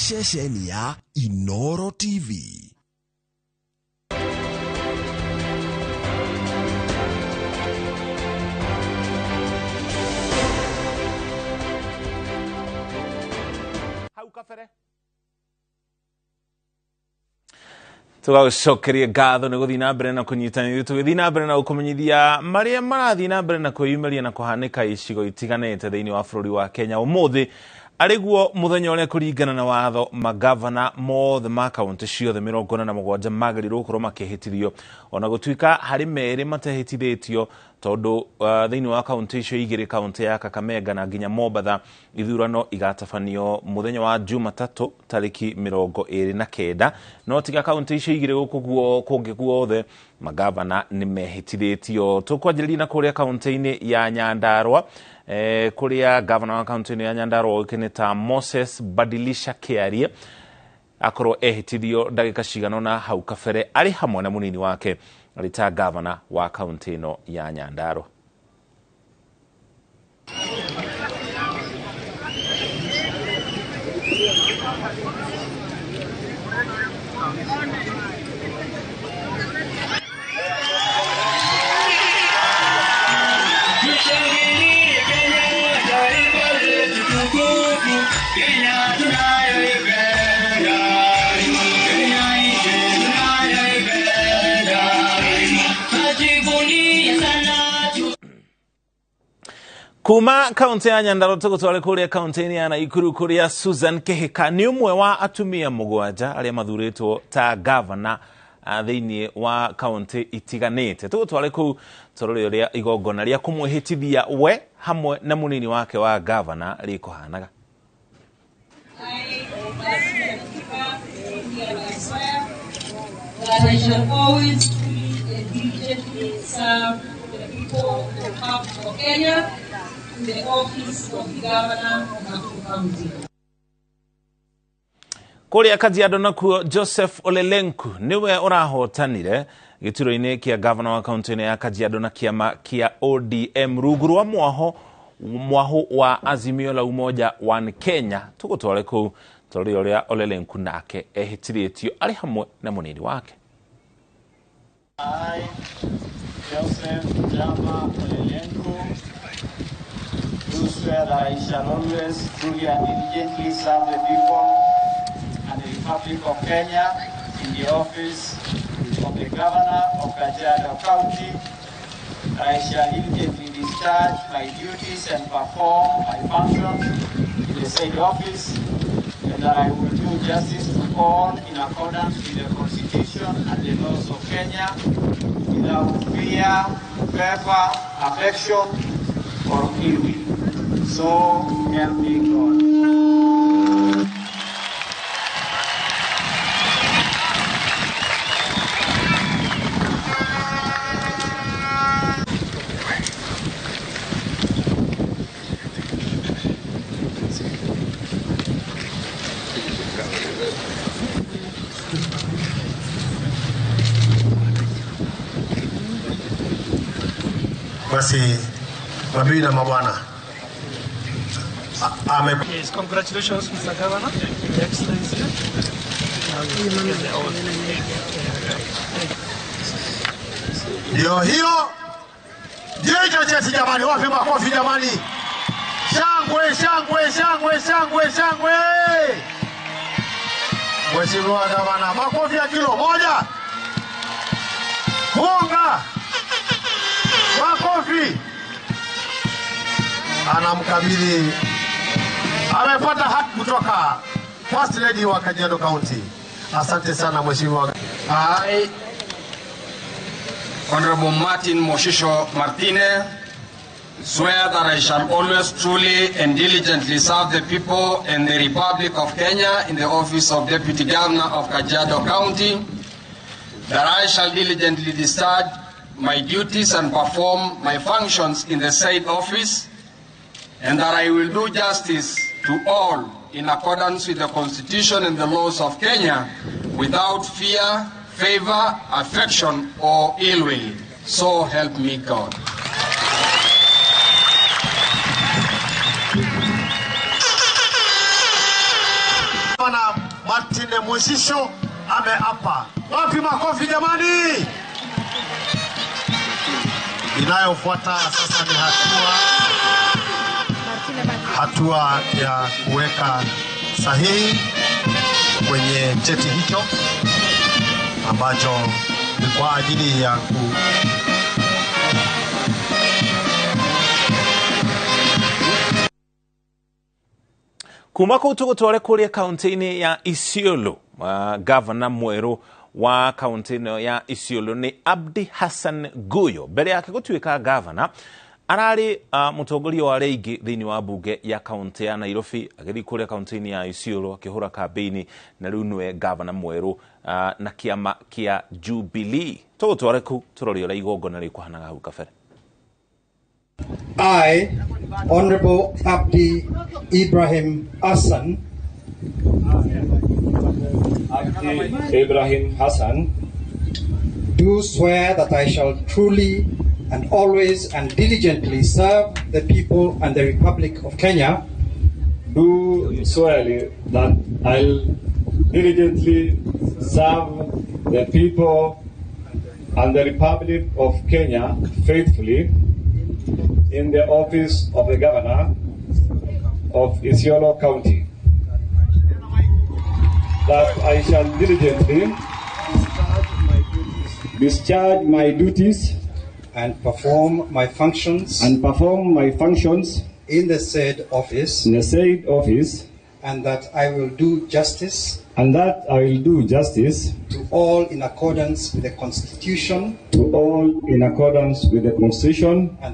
Ceceni ya Inoro TV. Hau kabere Tũgagũcokeria ngatho nĩ gũthiĩ na mbere na kũnyitanĩra tũgĩthiĩ na mbere na gũkũmenyithia marĩa marathiĩ na mbere na kwĩyumĩria na kũhanĩka icigo itiganĩte thĩinĩ wa bũrũri wa Kenya. Ũmũthĩ arĩguo mũthenya ũrĩa kũringana na watho magavana mothe ma kaũntĩ ciothe 47 magĩrĩirwo gũkorwo makĩhĩtithio, ona gũtuĩka harĩ merĩ matehĩtithĩtio tondũ thĩinĩ wa kaũntĩ icio igĩrĩ, kaũntĩ ya Kakamega na nginya Mombatha, ithurano igatabanio mũthenya wa Jumatatũ tarĩki 29. No tiga kaũntĩ icio igĩrĩ gũkũ kũngĩ guothe magavana nĩ mehĩtithĩtio. Tũkwanjĩrĩria na kũrĩa kaũntĩ-inĩ ya Nyandarua, kũrĩa gavana wa kaũntĩ ya Nyandarua ũĩkaine ta Moses Badilisha Kiarie akorwo ehĩtithio ndagĩka cigana ũna hau kabere arĩ hamwe na mũnini wake arĩ ta gavana wa kaũntĩ ĩno ya Nyandarua. Kuma kaunti ya Nyandarua tũgũtware kũrĩa kaunti-inĩ ya Naikuru kũrĩa Susan Kihika nĩ ũmwe wa atumia mũgwanja arĩa mathurĩtwo ta gavana thĩinĩ wa kaunti itiganĩte. Tũgũtware kũu tũrore ũrĩa igongona rĩa kũmwĩhĩtithia we hamwe na mũnini wake wa gavana rĩkũhanaga. That I shall always truly and diligently serve the people of the Republic of Kenya in the office of the Governor of Nakuru County. Kũrĩa Kajiado nakuo Joseph Olelenku nĩwe ũrahotanire gĩturwa-inĩ kĩa gavana wa kaunti ya Kajiado na kĩama kĩa ODM rungu rwa mwaho wa Azimio la Umoja One Kenya. Tũgũtware kũu tũrore ũrĩa Olelenku nake ehĩtithĩtio arĩ hamwe na mũnini wake. I, Joseph Jama Olelenku, do swear that I shall always truly and diligently serve the people and the Republic of Kenya in the office of the Governor of Kajiado County, that I shall diligently discharge my duties and perform my functions in the said office, and that I will do justice to all in accordance with the Constitution and the laws of Kenya, without fear, favor, affection, or ill will. So help me God. Basi mabibi na mabwana, Yes, congratulations, Mr. Governor, Your Excellency. Ndio hiyo hicho cheti jamani, wapi makofi jamani? Shangwe, shangwe, shangwe, shangwe, shangwe! Mheshimiwa Gavana, makofi ya kilo moja. Funga makofi. Anamkabidhi, amepata haki kutoka First Lady wa Kajiado County. Asante sana Mheshimiwa. I, Honorable Martin Moshisho Martine, swear that I shall always truly and diligently serve the people and the Republic of Kenya in the office of Deputy Governor of Kajiado County, that I shall diligently discharge my duties and perform my functions in the said office, and that I will do justice to all in accordance with the Constitution and the laws of Kenya, without fear, favor, affection, or ill will. So help me God. Martine Moshisho ameapa. Wapi makofi jamani? Inayofuata sasa ni hatua ya kuweka sahihi kwenye cheti hicho ambacho ni kwa ajili ya kuma kuu tũgũtware kũrĩa kaunti-inĩ ya Isiolo. Gavana mwerũ wa kaunti ĩno ya Isiolo nĩ Abdi Hassan Guyo. Mbere yake gũtuĩka gavana ararĩ mũtongoria wa arĩa aingĩ thĩinĩ wa bunge ya kaunti ya Nairobi, agĩthiĩ kũrĩa kaunti-inĩ ya Isiolo akĩhũra kambĩini, na rĩu nĩwe gavana mwerũ na kĩama kĩa Jubilee. Tũgũtware kũu tũrore ũrĩa igongona rĩkũhanaga hau kabere. I, Honorable Abdi Ibrahim Hassan, Abdi Ibrahim Hassan, do swear that I shall truly and always and diligently serve the people and the Republic of Kenya. Do swear that I'll diligently serve the people and the Republic of Kenya faithfully in the office of the Governor of Isiolo County. That I shall diligently discharge my duties and perform my functions in the said office, and that I will do justice to all in accordance with the Constitution and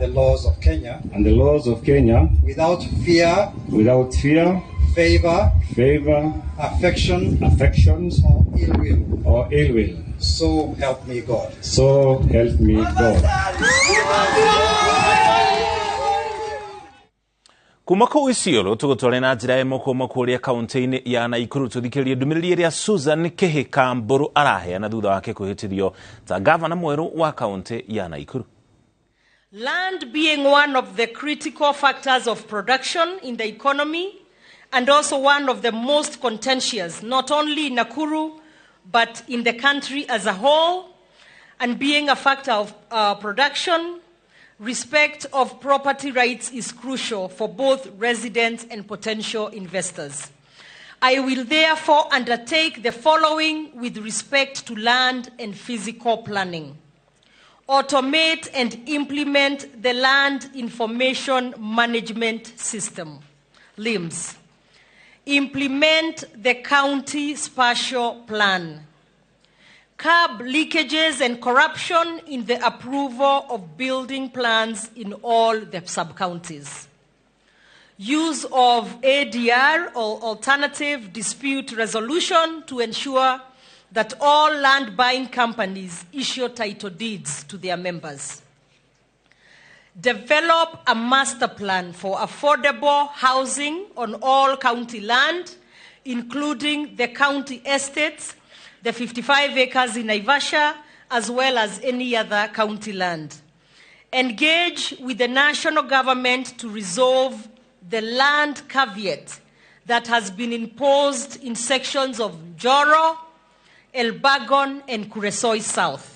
the laws of Kenya, without fear, favor, affection, or ill will. So help me God. So help me God. Kuma kũu Isiolo tũgũtware na njĩra ĩmwe kuma kũrĩa kaunti-inĩ ya Nakuru tũthikĩrĩrie ndũmĩrĩri ĩrĩa Susan Kĩhĩka Mbũrũ araheana thutha wake kwĩhĩtithio ta gavana mwerũ wa kaunti ya Nakuru. Land being one of the critical factors of production in the economy and also one of the most contentious, not only in Nakuru, but in the country as a whole, and being a factor of production, respect of property rights is crucial for both residents and potential investors. I will therefore undertake the following with respect to land and physical planning. Automate and implement the Land Information Management System, LIMS. Implement the county spatial plan. Curb leakages and corruption in the approval of building plans in all the sub-counties. Use of ADR, or Alternative Dispute Resolution, to ensure that all land buying companies issue title deeds to their members. Develop a master plan for affordable housing on all county land, including the county estates, the 55 acres in Naivasha, as well as any other county land. Engage with the national government to resolve the land caveat that has been imposed in sections of Njoro, Elbagon, and Kuresoi South.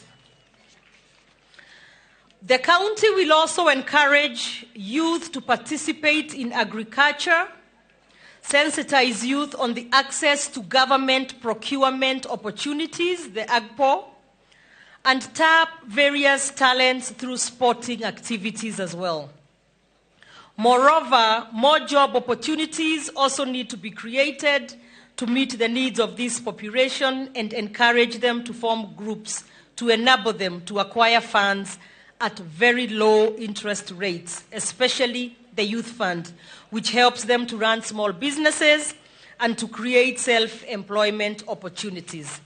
The county will also encourage youth to participate in agriculture, sensitize youth on the access to government procurement opportunities, the AGPO, and tap various talents through sporting activities as well. Moreover, more job opportunities also need to be created to meet the needs of this population and encourage them to form groups to enable them to acquire funds at very low interest rates, especially the Youth Fund, which helps them to run small businesses and to create self-employment opportunities.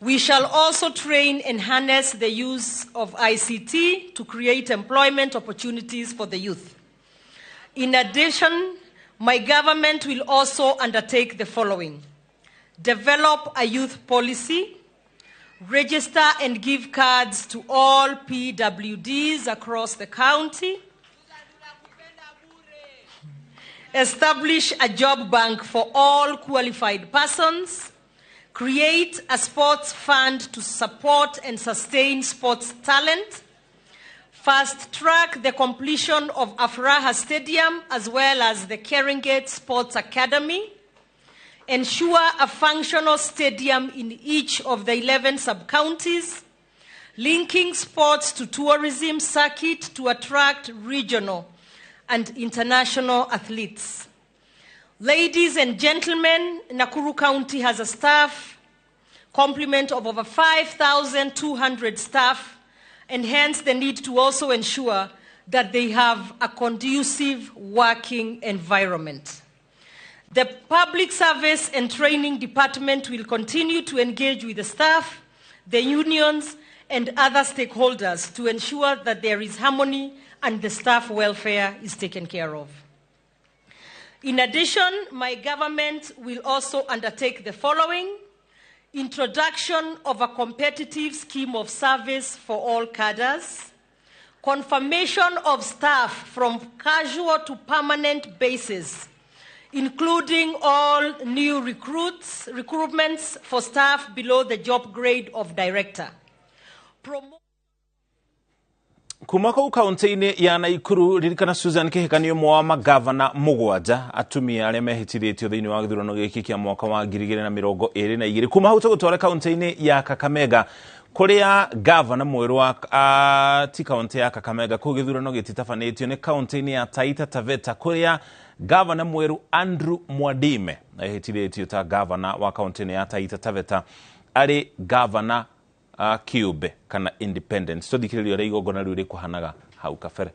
We shall also train and harness the use of ICT to create employment opportunities for the youth. In addition, my government will also undertake the following: develop a youth policy, register and give cards to all PWDs across the county, Establish a job bank for all qualified persons. Create a sports fund to support and sustain sports talent. Fast track the completion of Afraha Stadium as well as the Keringet Sports Academy. Ensure a functional stadium in each of the 11 sub-counties. Linking sports to tourism circuit to attract regional and international athletes. Ladies and gentlemen, Nakuru County has a staff complement of over 5,200 staff, and hence the need to also ensure that they have a conducive working environment. The Public Service and Training Department will continue to engage with the staff, the unions, and other stakeholders to ensure that there is harmony and the staff welfare is taken care of. In addition, my government will also undertake the following: introduction of a competitive scheme of service for all cadres, confirmation of staff from casual to permanent basis, including all new recruitments for staff below the job grade of director. Kuma kũu kaunti-inĩ ya Naikuru ririkana Susan Kihika nĩ ũmwe wa magavana mũgwanja atumia arĩa mehĩtithĩtio thĩinĩ wa gĩthurano gĩkĩ kĩa mwaka wa 2022. Kuma hau tũgũtware kaunti-inĩ ya Kakamega kũrĩa gavana mwerũ wa ti kaunti ya Kakamega kũu gĩthurano gĩtitabanĩtio nĩ kaunti-inĩ ya Taita Taveta kũrĩa gavana mwerũ Andrew Mwadime ehĩtithĩtio ta gavana wa kaunti-inĩ ya Taita Taveta arĩ gavana kiumbe kana independent. Tũthikĩrĩrie ũrĩa igongona rĩu rĩkũhanaga hau kabere.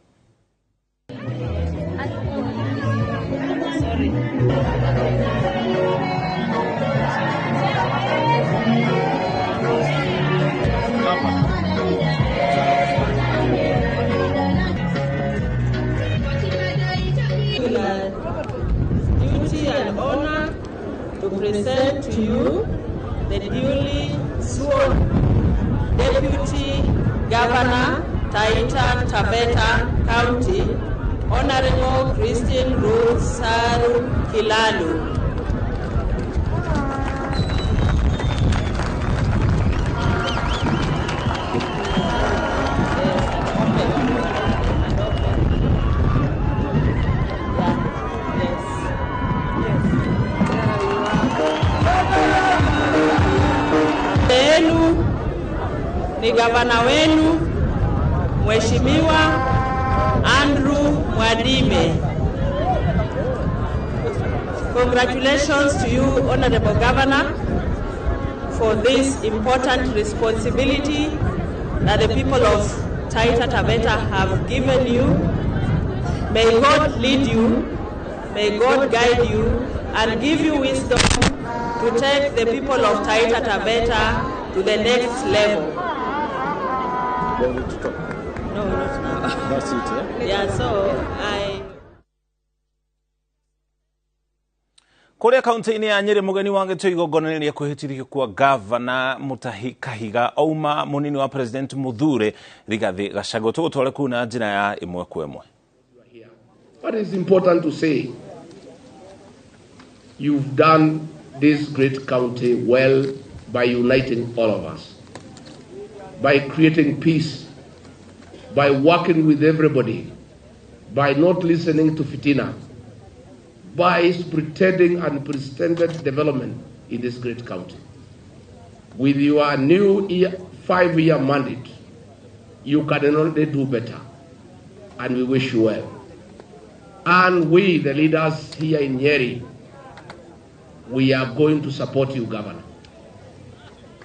Duty and honor to present to you the duly sworn Deputy Governor, Taita Taveta County, Honorable Christine Ruth Saru Kilalu. Ni gavana wenu Mheshimiwa Andrew Mwadime. Congratulations to you, Honorable Governor, for this important responsibility that the people of Taita Taveta have given you. May God lead you, may God guide you, and give you wisdom to take the people of Taita Taveta to the next level. No, not now. That's it, yeah? Yeah, so I... Kũrĩa kaunti-inĩ ya Nyĩrĩ mũgeni wa gĩtĩo igongona-inĩ rĩa kwĩhĩtithio kwa gavana Mutahi Kahiga auma mũnini wa President Muthure Rigathi Gachagua. Tũgũtware kũu na njĩra ya ĩmwe kwa ĩmwe. But it's important to say you've done this great county well by uniting all of us, by creating peace, by working with everybody, by not listening to fitina, by pretending unprecedented development in this great county. With your new 5-year mandate, you can only do better, and we wish you well. And we, the leaders here in Nyeri, we are going to support you, Governor.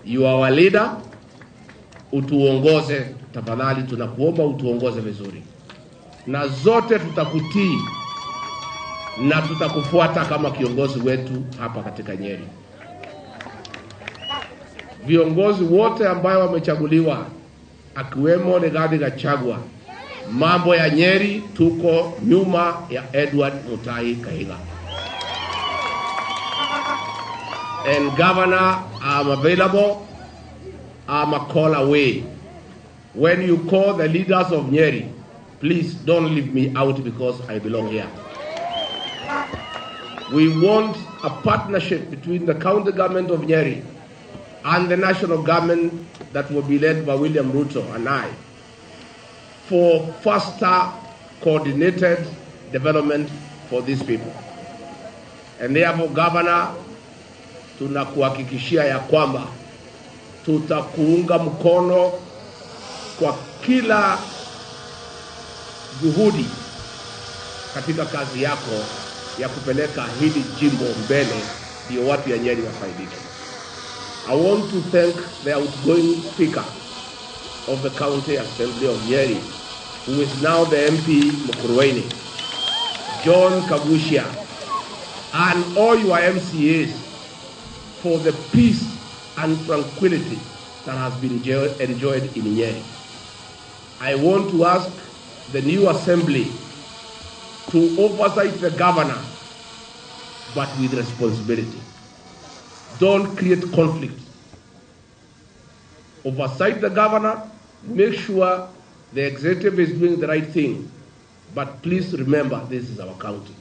You are our leader. Utuongoze, tafadhali tunakuomba utuongoze vizuri. Na zote tutakutii na tutakufuata kama kiongozi wetu hapa katika Nyeri. Viongozi wote ambao wamechaguliwa akiwemo Rigathi Gachagua, mambo ya Nyeri tuko nyuma ya Edward Mutahi Kahiga. And Governor, I'm available. I'm a call away. When you call the leaders of Nyeri, please don't leave me out because I belong here. We want a partnership between the county government of Nyeri and the national government that will be led by William Ruto and I for faster, coordinated development for these people. And therefore, Governor, tunakuhakikishia ya kwamba tutakuunga mkono kwa kila juhudi katika kazi yako ya kupeleka hili jimbo mbele, ndio watu ya Nyeri wafaidike. I want to thank the outgoing Speaker of the County Assembly of Nyeri, who is now the MP Mukurweini, John Kaguchia, and all your MCAs for the peace and tranquility that has been enjoyed in Nyeri. I want to ask the new assembly to oversight the governor, but with responsibility. Don't create conflict. Oversight the governor, make sure the executive is doing the right thing, but please remember this is our county.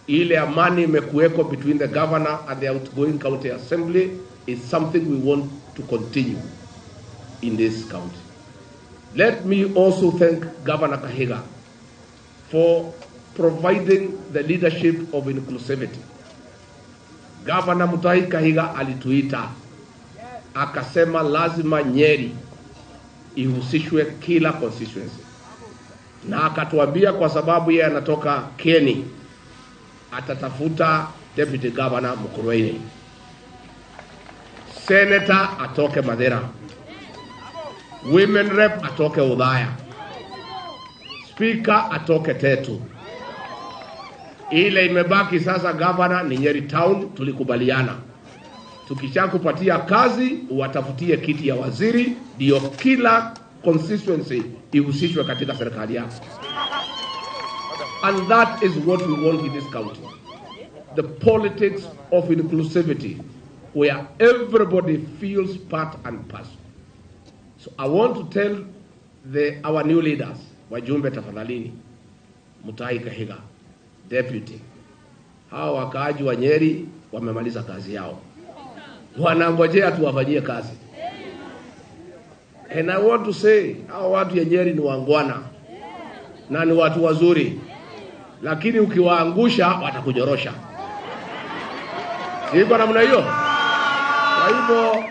Ile amani imekuweko between the governor and the outgoing county assembly is something we want to continue in this county. Let me also thank Governor Kahiga for providing the leadership of inclusivity. Governor Mutahi Kahiga alituita akasema lazima Nyeri ihusishwe kila constituency, na akatuambia kwa sababu yeye anatoka Kieni atatafuta Deputy Governor Mukurweini, Senator atoke Mathira, Women Rep atoke Othaya, Speaker atoke Tetu. Ile imebaki sasa governor ni Nyeri Town. Tulikubaliana tukishakupatia kazi uwatafutie kiti ya waziri, ndio kila constituency ihusishwe katika serikali yako. And that is what we want in this county. The politics of inclusivity, where everybody feels part and parcel. So I want to tell our new leaders, wajumbe tafadhalini, Mutahi Kahiga, deputy, hawa wakaaji wa Nyeri wamemaliza kazi yao, wanangojea tuwafanyie kazi. And I want to say, hawa watu ya Nyeri ni wangwana na ni watu wazuri, lakini ukiwaangusha watakunyorosha. Iko namna hiyo. Kwa hivyo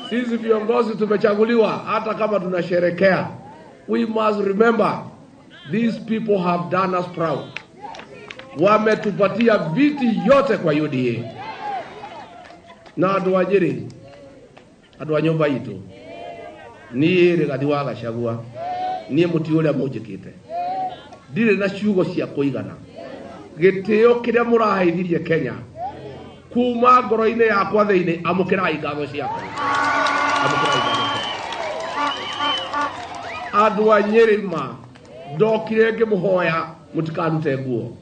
sisi viongozi tumechaguliwa, hata kama tunasherekea, we must remember these people have done us proud. Wametupatia viti yote kwa UDA. Na andu a Nyeri, andu a nyumba itu, ni Rigathi wa Gachagua, ni muti uria munjikite, ndirĩ na ciugo cia kũigana. Gĩtĩo kĩrĩa mũraheithirie Kenya kuma ngoro-inĩ yakwa thĩinĩ, amũkĩrai ngatho ciakwa, amũkĩrai ngatho ciakwa. Andũ a Nyeri ma ndokire ngĩmũhoya mũtikarute nguo,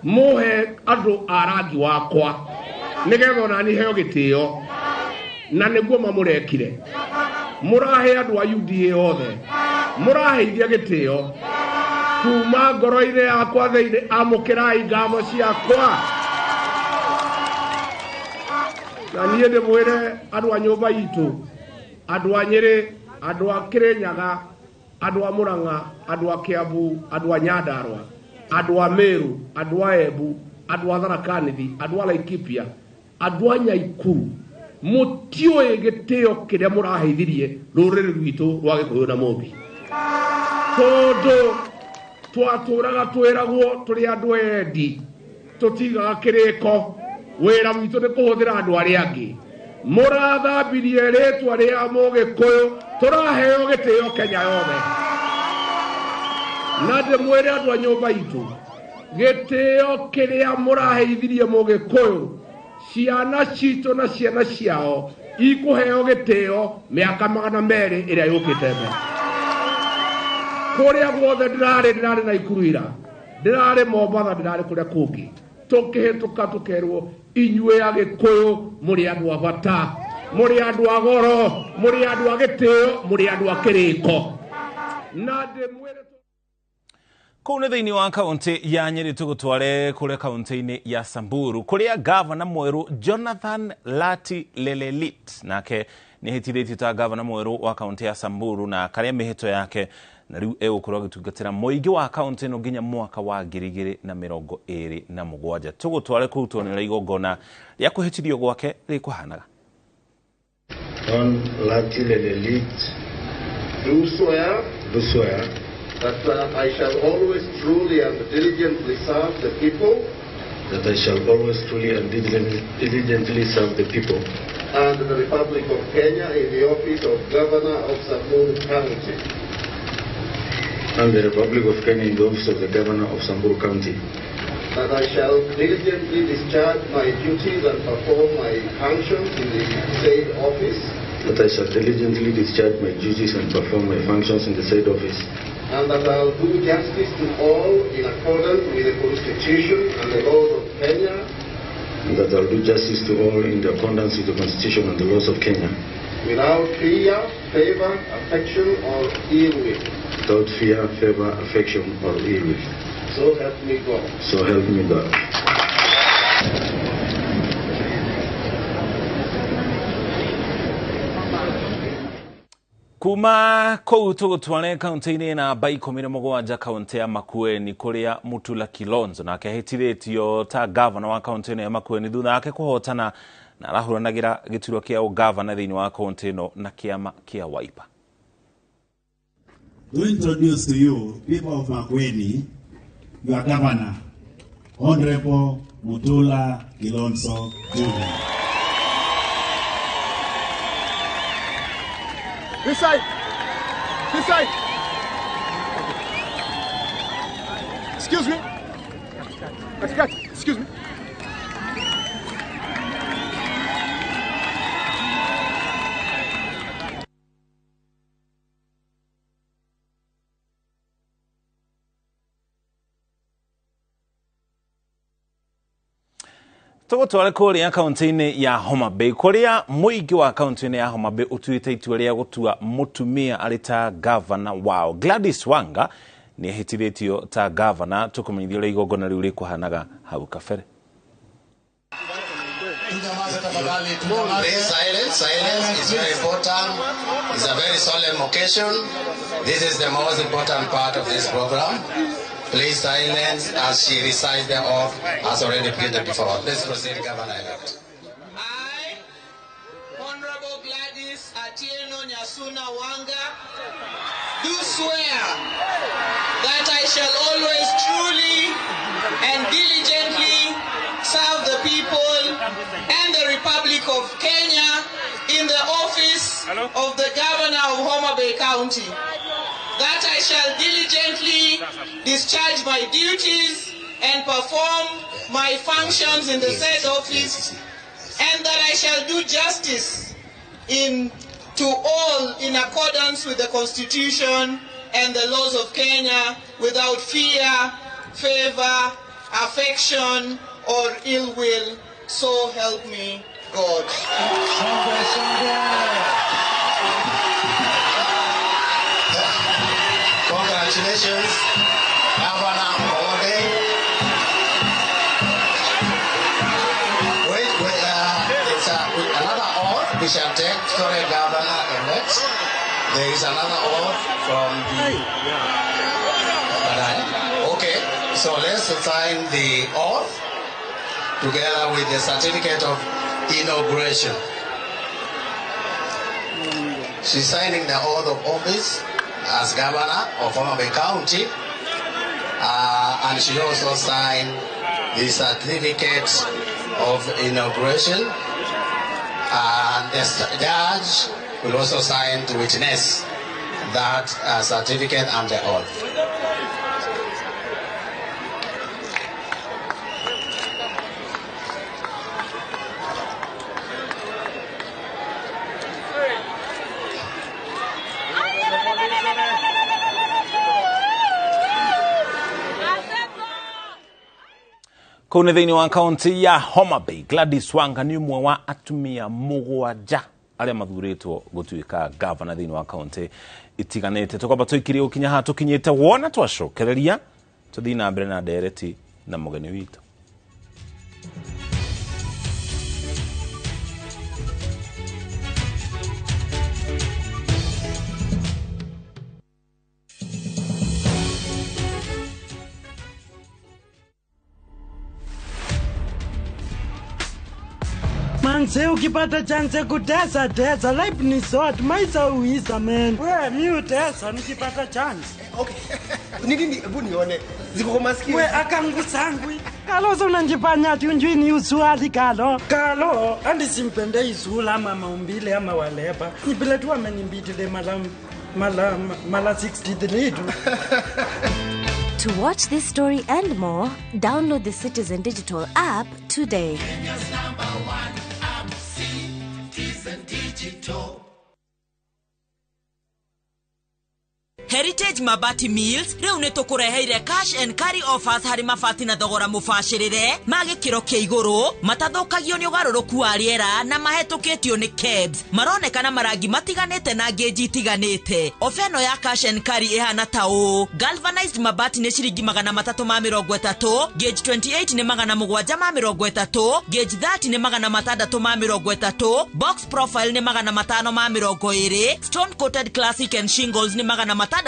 muhe andũ a rangi wakwa nĩgetha onani heo gĩtĩo, na nĩguo mamũrekire. Mũrahe andũ a UDA othe, mũraheithia gĩtĩo kuma ngoro-inĩ yakwa thĩinĩ, amũkĩrai ngatho ciakwa. Na niĩ ndĩmwĩre andũ a nyũmba itũ, andũ a Nyĩrĩ, andũ a Kĩrĩnyaga, andũ a Mũrang'a, andũ a Kĩambu, andũ a Nyandarũa, andũ a Meru, andũ a Embu, andũ a Tharaka Nithi, andũ a Laikipia, andũ a Nyaikuru, mũtiũĩ gĩtĩo kĩrĩa mũraheithirie rũrĩrĩ rwitũ rwa Gĩkũyũ na Mũmbi. Tondũ twatũraga twĩragwo tũrĩ andũ endi, tũtigaga kĩrĩko, wĩra witũ nĩ kũhũthĩra andũ arĩa angĩ. Mũrathambirie rĩtwa rĩa Mũgĩkũyũ, tũraheo gĩtĩo Kenya yothe. Na ndĩmwĩre andũ a nyũmba itũ, gĩtĩo kĩrĩa mũraheithirie Mũgĩkũyũ, ciana citũ na ciana ciao ikũheo gĩtĩo mĩaka 200 ĩrĩa yũkĩte mbere. Kũrĩa guothe ndĩrarĩ Naikuru ira, ndĩrarĩ Mombatha, ndĩrarĩ kũrĩa kũngĩ, tũkĩhĩtũka tũkerwo inyuĩ Agĩkũyũ mũrĩ andũ a bata, mũrĩ andũ a goro, mũrĩ andũ a gĩtĩo, mũrĩ andũ a kĩrĩko. Na ndĩmwĩre. Kũu nĩ thĩinĩ wa kaũntĩ ya Nyeri, tũgũtware kũrĩa kaũntĩ-inĩ ya Samburu, kũrĩa gavana mwerũ Jonathan Lati Lelelit nake nĩ ahĩtithĩtio ta gavana mwerũ wa kaũntĩ ya Samburu, na karĩa mĩhĩto yake na rĩu egũkorwo agĩtungatĩra mũingĩ wa kaũntĩ ĩno nginya mwaka wa 2027. Tũgũtware kũu tuone ũrĩa igongona rĩa kũhĩtithio gwake rĩkũhanaga. John Lati Lelelit, do swear, do swear that I shall always truly and diligently serve the people, that I shall always truly and diligently serve the people and the Republic of Kenya in the office of Governor of Samburu County, and the Republic of Kenya in the office of the Governor of Samburu County, that I shall diligently discharge my duties and perform my functions in the said office, that I shall diligently discharge my duties and perform my functions in the said office, and that I will do justice to all in accordance with the Constitution and the laws of Kenya, and that I will do justice to all in the accordance with the Constitution and the laws of Kenya, without fear, favor, affection, or ill will. Without fear, favor, affection, or ill will. So help me God. So help me God. Kuma kũu tũgũtware kaũntĩ-inĩ namba 17, kaũntĩ ya Makueni, kũrĩa Mutula Kilonzo nake ahĩtithĩtio ta gavana wa kaũntĩ ĩno ya Makueni thutha wake kũhotana na arahũranagĩra gĩturwa kĩa ũgavana thĩinĩ wa kaũntĩ ĩno na kĩama kĩa Wiper. To introduce to you, people of Makueni, your governor, Honorable Mutula Kilonzo Jr. This side. This side. Excuse me. Excuse me. Tũgũtware kũrĩa kaũntĩ-inĩ ya Homa Bay, kũrĩa mũingĩ wa kaũntĩ-inĩ ya Homa Bay ũtuĩte itua rĩa gũtua mũtumia arĩ ta gavana wao. Gladys Wanga nĩ ahĩtithĩtio ta gavana. Tũkũmenyithia ũrĩa igongona rĩu rĩkũhanaga hau kabere. Please, silence. Silence is very important. It's a very solemn occasion. This is the most important part of this program. Please silence as she recites the oath as already printed before. Let's proceed, Governor-elect. I, Honorable Gladys Atieno Nyasuna Wanga, do swear that I shall always truly and diligently serve the people and the Republic of Kenya in the office of the Governor of Homa Bay County, that I shall diligently discharge my duties and perform my functions in the said office, and that I shall do justice to all in accordance with the Constitution and the laws of Kenya, without fear, favor, affection, or ill will. So help me God. Congratulations, Governor Ode. Wait, it's another oath we shall take. Sorry, Governor-elect. There is another oath from the... Okay, so let's sign the oath together with the certificate of inauguration. She's signing the oath of office as Governor of Homa Bay County, and she also signed the certificate of inauguration, and the judge will also sign to witness that certificate and the oath. Kũu nĩ thĩinĩ wa kaunti ya Homa Bay, Gladys Wanga nĩ ũmwe wa atumia 7 arĩa mathurĩtwo gũtuĩka gavana thĩinĩ wa kaunti itiganĩte. Tũkwamba tũikirie gũkinya haha tũkinyĩte, wona twacokereria Tũthiĩ na mbere na ndereti na mũgeni witũ. Manze, ukipata chance kutesa tesa, life ni short, maisha uisa man. We, mi utesa nikipata chance. Okay. Nini hebu nione. Ziko kwa masikio. We akangu sangwi. Kalo so unanjifanya ati unjui ni usuali kalo. Kalo, andi simpende izula ama maumbile ama waleba. Ni vile tu amenimbitile mala 63 tu. To watch this story and more, download the Citizen Digital app today. Kenya's number one app, Citizen Digital. Heritage Mabati Mills riu ni tukureheire cash and carry offers hari mabati na thogora mubacirire ma gikiro kia iguru matathukagio ni ugaruruku wa riera na mahetukitio ni KEBS maronekana marangi matiganite na ngeji itiganite. Ofa ĩno ya cash and carry ihana ta ũũ: galvanized mabati ni ciringi 330, gauge 28 ni 730, gauge 30 ni 630, box profile ni 520, stone coated classic and shingles ni 680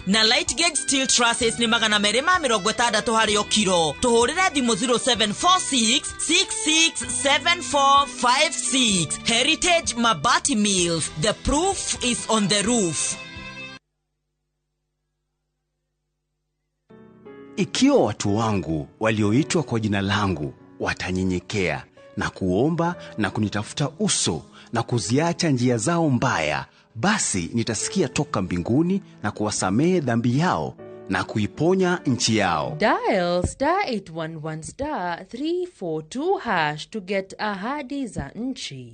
na light gauge steel trusses ni 260 harĩ o kiro. Tũhũrĩre thimũ 0746 667456. Heritage Mabati Mills, the proof is on the roof. Ikiwa watu wangu walioitwa kwa jina langu watanyenyekea na kuomba na kunitafuta uso na kuziacha njia zao mbaya, basi nitasikia toka mbinguni na kuwasamehe dhambi yao na kuiponya nchi yao. Dial star 811 star 342 hash to get ahadi za nchi.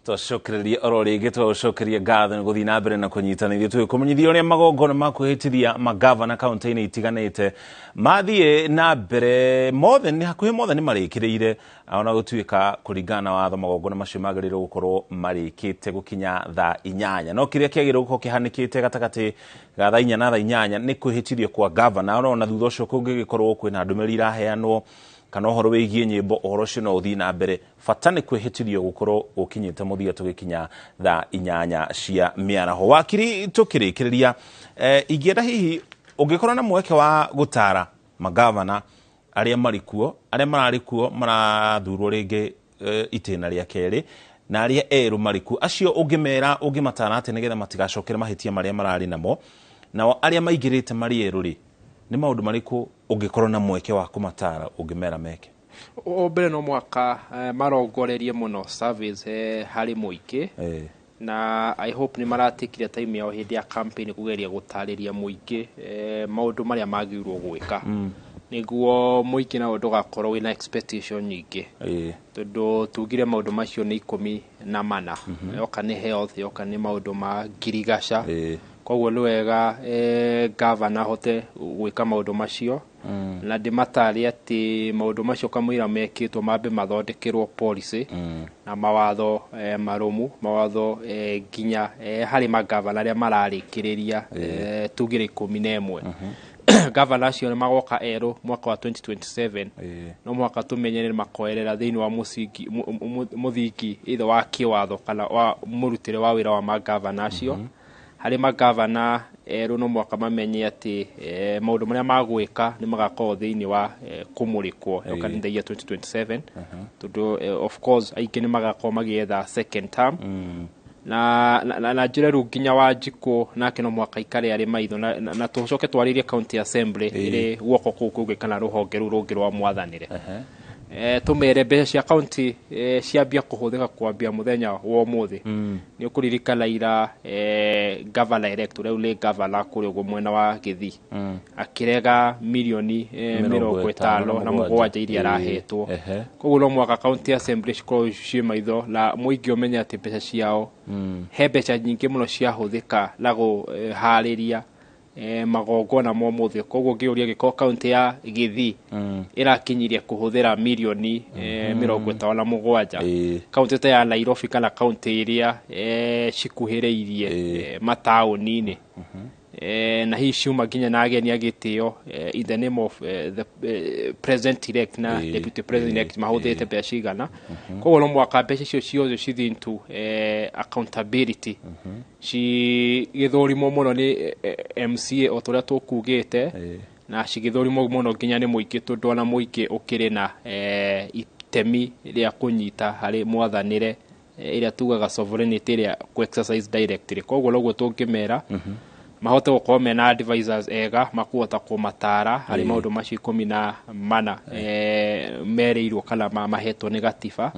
Twacokereria oro rĩngĩ twagũcokeria ngatho nĩ gũthiĩ na mbere na kũnyitanĩria tũgĩkũmenyithia ũrĩa magongona ma kwĩhĩtithia magavana kaunti-inĩ itiganĩte mathiĩ na mbere mothe nĩ hakuhĩ mothe nĩ marĩkĩrĩire, ona gũtuĩka kũringana na watho magongona macio magĩrĩirwo gũkorwo marĩkĩte gũkinya thaa 8, no kĩrĩa kĩagĩrĩirwo gũkorwo kĩhanĩkĩte gatagatĩ ga thaa 4 na thaa 8 nĩ kwĩhĩtithio kwa gavana. Ona thutha ũcio kũngĩgĩkorwo kwĩna ndũmĩrĩri iraheanwo kana ũhoro wĩgiĩ nyĩmbo, ũhoro ũcio no ũthiĩ na mbere. Bata nĩ kwĩhĩtithio gũkorwo ũkinyĩte mũthia tũgĩkinya thaa 8 cia mĩaraho. Wakiri, tũkĩrĩkĩrĩria, ingĩenda hihi ũngĩkorwo na mweke wa gũtara magavana arĩa marĩ kuo, arĩa mararĩ kuo marathurwo rĩngĩ itĩna rĩa kerĩ, na arĩa erũ marĩ kuo, acio ũngĩmera ũngĩmatara atĩ nĩgetha matigacokere mahĩtia marĩa mararĩ namo, nao arĩa maingĩrĩte marĩ erũ rĩ, nĩ maũndũ marĩkũ ũngĩkorwo na mweke wa kũmatara ũngĩmera meke? O mbere no mwaka marongorerie mũno service harĩ mũingĩ, na I hope nĩ maratikire time yao hĩndĩ ya campaign kũgeria gũtarĩria mũingĩ maũndũ marĩa magĩrĩirwo gwĩka, nĩguo mũingĩ nao ndũgakorwo wĩna expectation nyingĩ, tondũ tugire maũndũ macio nĩ 14, yoka nĩ health, yoka nĩ maũndũ ma ngirigaca. Koguo nĩ wega gavana ahote gwĩka maũndũ macio, na ndĩmatare atĩ maũndũ macio kamũira mekĩtwo mambe mathondekerwo policy na mawatho marũmu, mawatho nginya harĩ magavana arĩa mararĩkĩrĩria tugire 11. Gavana acio nĩ magoka erũ mwaka wa 2027, no mwaka tũmenye nĩ makoerera thĩinĩ wa mũthingi either wa kĩwatho kana wa mũrutĩre wa wĩra wa magavana acio. Harĩ magavana erũ no mwaka mamenye atĩ maũndũ marĩa magwĩka nĩ magakorwo thĩinĩ wa kũmũrĩkwo yoka nĩ the year 2027, tondũ of course aingĩ nĩ magakorwo magĩetha second term. Na njĩra rĩu nginya Wanjikũ nake no mwaka ikare arĩ maitho, na tũcoke twarĩrie county assembly ĩrĩ guoko kũu kũngĩ kana rũhonge rũu rũngĩ rwa mwathanĩre, tũmere mbeca cia county ciambia kũhũthĩka kwambia mũthenya wa ũmũthĩ. Nĩ ũkũririkana ira governor elect ũrĩa ũrĩ governor kũrĩa ũguo mwena wa Gĩthii akĩrega mirioni 57 iria arahetwo. Koguo no mwaka county assembly cikorwo ciĩ maitho na mũingĩ ũmenye atĩ mbeca ciao he mbeca nyingĩ mũno ciahũthĩka na kũharĩria Magongona ma ũmũthĩ. Koguo ngĩũria gĩkorwo kaunti ya Gĩthii ĩrakinyirie kũhũthĩra mirioni 57, kaunti ta ya Nairobi kana kaunti iria cikuhĩrĩirie mataũni-inĩ, na hihi ciuma nginya na ageni a gĩtĩo, in the name of the president elect na deputy president elect, mahũthĩrĩte mbeca cigana. Koguo no mwaka mbeca icio ciothe cithiĩ into accountability, cigĩthũrimwo mũno nĩ MCA o ta ũrĩa tũkugĩte, na cigĩthũrimwo mũno nginya nĩ mũingĩ, tondũ ona mũingĩ ũkĩrĩ na itemi rĩa kũnyita harĩ mwathanĩre ĩrĩa tugaga sovereignty ĩrĩa kũ exercise directly. Koguo noguo tũngĩmera mahote gũkorwo mena advisors ega makũhota kũmatara harĩ maũndũ macio 14 merĩirwo kana mahetwo nĩ gatiba,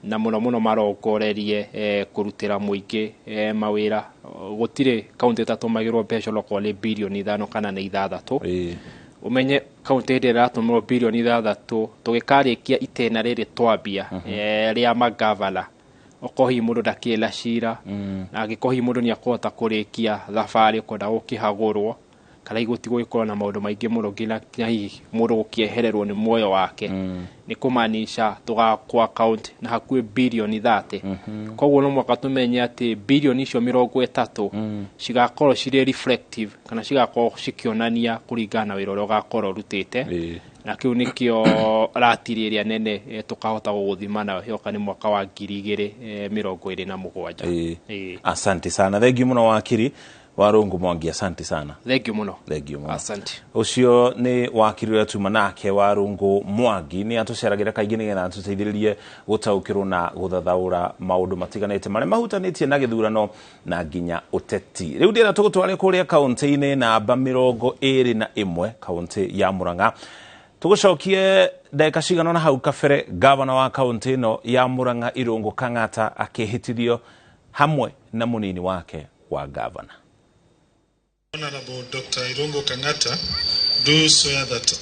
na mũno mũno marongorerie kũrutĩra mũingĩ mawĩra. Gũtirĩ kaunti ĩtatũmagĩrwo mbeca onokorwo nĩ birioni 5 kana nĩ 6. Ũmenye kaunti hĩndĩ ĩrĩa ĩratũmĩrwo birioni 6, tũgĩkarĩkia itĩna rĩrĩ twambia rĩa magavana, okorwo hihi mũndũ ndakĩrĩ na cira, na angĩkorwo hihi mũndũ nĩakũhota kũrĩkia thabarĩ kwenda gũkĩhagũrwo, kana igoti gũgĩkorwo na maũndũ maingĩ mũno nginya hihi mũndũ gũkĩehererwo nĩ muoyo wake, nĩ kũmaanisha tũgakwa account na hakuhĩ birioni 30. Koguo no mwaka tũmenye atĩ birioni icio 30 cigakorwo cirĩ reflective kana cigakorwo cikĩonania kũringana na wĩra ũrĩa ũgakorwo ũrutĩte, na kĩu nĩkĩo ratiri ĩrĩa nene tũkahota gũgũthima nayo yoka nĩ mwaka wa 2027. Asante sana, thengiũ mũno wakiri Warungu Mwangi, asante sana. Thank you muno. Thank you muno. Asante. Ucio ni wakiri uria tuma nake Warungu Mwangi, ni atuceragira kaingi nigetha atuteithiririe gutaukirwo na guthathaura maundu matiganite maria mahutanitie na githurano na nginya uteti. Riu ndira tugutware kuria kaunti-ini namba 21 kaunti ya Murang'a. Tugucokie ndagika cigana na hau kabere, gavana wa kaunti ino ya Murang'a Irungu Kang'ata akihitithio hamwe na munini wake wa gavana. Honorable Dr. Irungu Kang'ata, do swear that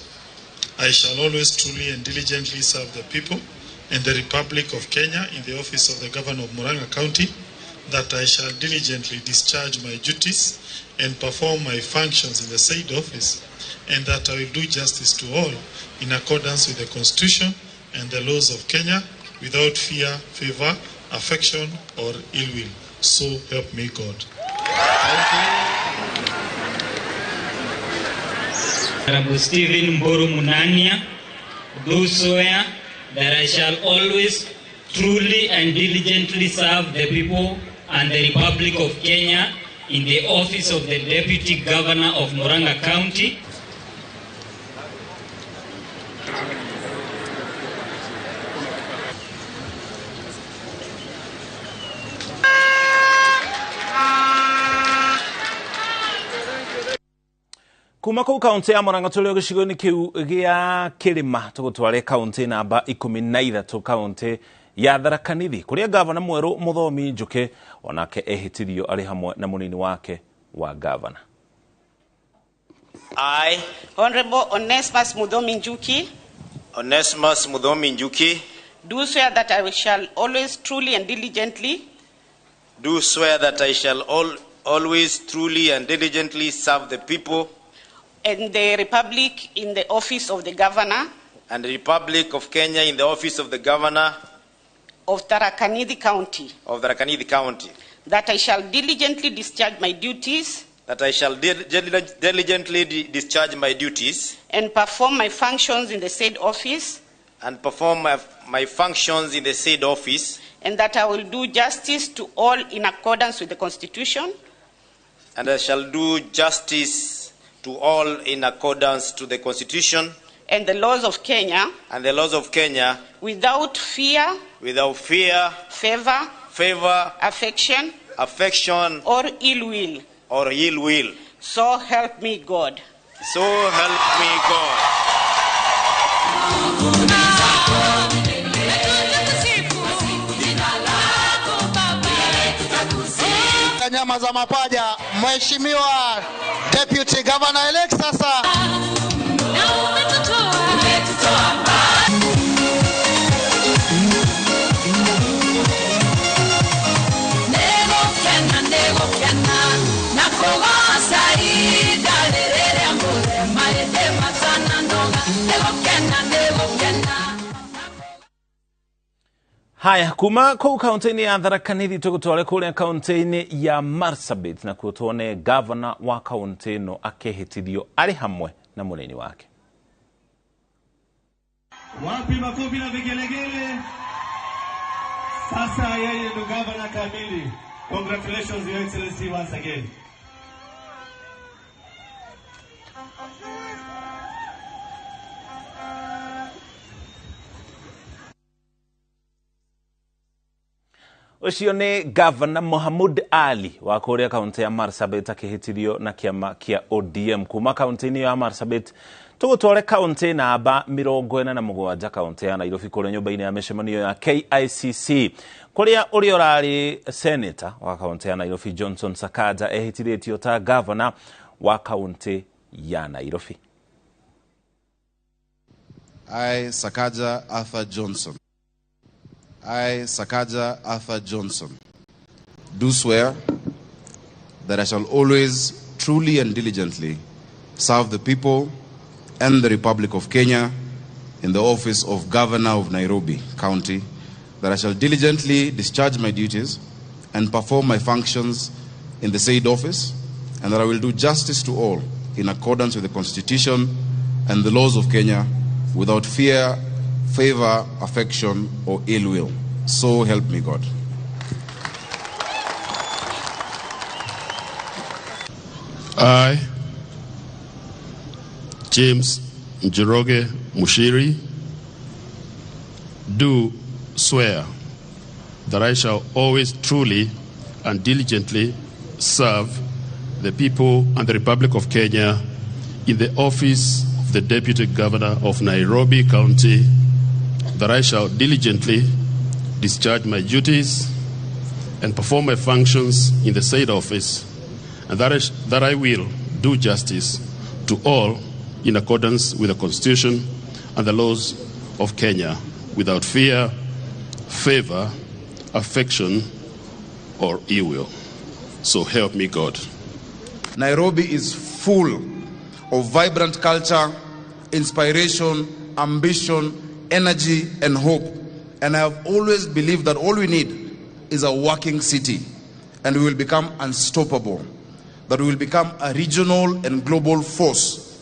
I shall always truly and diligently serve the people and the Republic of Kenya in the office of the Governor of Murang'a County, that I shall diligently discharge my duties and perform my functions in the said office, and that I will do justice to all in accordance with the Constitution and the laws of Kenya, without fear, favor, affection, or ill will. So help me God. Thank you. Honorable Stephen Mboru Munania, do swear that I shall always truly and diligently serve the people and the Republic of Kenya in the office of the Deputy Governor of Murang'a County. Kuma kuu kaunti ya Murang'a tuli gĩcigo-inĩ kĩu gĩa Kĩrĩma, tũgũtware kaunti namba 13 kaunti ya Tharaka Nithi, kũrĩa gavana mwerũ Mũthomi Njũkĩ onake ehĩtithio arĩ hamwe na mũnini wake wa gavana. I, Honorable Onesmus Muthomi Njuki, Onesmus Muthomi Njuki, do swear that I shall always truly and diligently, do swear that I shall always truly and diligently serve the people and the Republic in the office of the Governor, and the Republic of Kenya in the office of the Governor of Tharaka Nithi County, of Tharaka Nithi County, that I shall diligently discharge my duties, that I shall diligently discharge my duties, and perform my functions in the said office, and perform my functions in the said office, and that I will do justice to all in accordance with the Constitution, and I shall do justice to all in accordance to the Constitution and the laws of Kenya, and the laws of Kenya, without fear, without fear, favor, favor, affection, affection, or ill will, or ill will. So help me God. So help me God. Nyama za mapaja, Mheshimiwa Deputy Governor elect sasa. Nego kena, Haya, kuma kũu kaunti-inĩ ya Tharaka Nithi tũgũtware kũrĩa kaunti-inĩ ya Marsabit, na kuo tuone gavana wa kaunti ĩno akĩhĩtithio arĩ hamwe na mũnini wake. Wapi makofi na vigelegele? Sasa yeye ndo gavana kamili. Congratulations, Your Excellency, once again. Ũcio nĩ Gavana Mohamud Ali wa kũrĩa kaunti ya Marsabit akĩhĩtithio na kĩama kĩa ODM. Kuma kaunti-inĩ ya Marsabit tũgũtware kaunti namba 47, kaunti ya Nairobi, kũrĩa nyũmba-inĩ ya mĩcemanio ya KICC, kũrĩa ũrĩa ũrarĩ senator wa kaunti ya Nairobi Johnson Sakaja ehĩtithĩtio ta gavana wa kaunti ya Nairobi. I, Sakaja Arthur Johnson. I, Sakaja Arthur Johnson, do swear that I shall always truly and diligently serve the people and the Republic of Kenya in the office of Governor of Nairobi County, that I shall diligently discharge my duties and perform my functions in the said office, and that I will do justice to all in accordance with the Constitution and the laws of Kenya, without fear, favor, affection, or ill will. So help me God. I, James Njoroge Mushiri, do swear that I shall always truly and diligently serve the people and the Republic of Kenya in the office of the Deputy Governor of Nairobi County, that I shall diligently discharge my duties and perform my functions in the said office, and that I will do justice to all in accordance with the Constitution and the laws of Kenya, without fear, favor, affection, or ill will. So help me God. Nairobi is full of vibrant culture, inspiration, ambition, energy, and hope. And I have always believed that all we need is a working city, and we will become unstoppable, that we will become a regional and global force.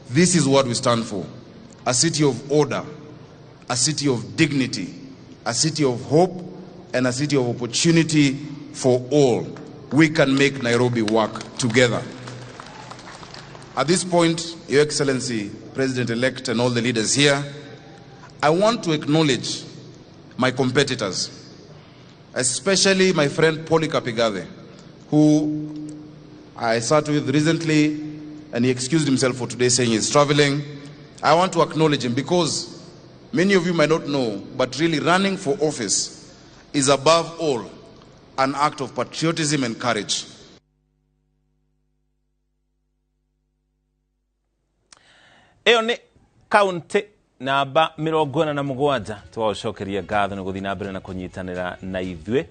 This is what we stand for: a city of order, a city of dignity, a city of hope, and a city of opportunity for all. We can make Nairobi work together. At this point, Your Excellency, President-elect, and all the leaders here, I want to acknowledge my competitors, especially my friend Polycarp Igathe, who I sat with recently, and he excused himself for today, saying he's traveling. I want to acknowledge him because many of you might not know, but really running for office is above all an act of patriotism and courage. Ĩyo nĩ kaunti namba 47. Twaũcokeria ngatho nĩ gũthiĩ na mbere na kũnyitanĩra na ithuĩ.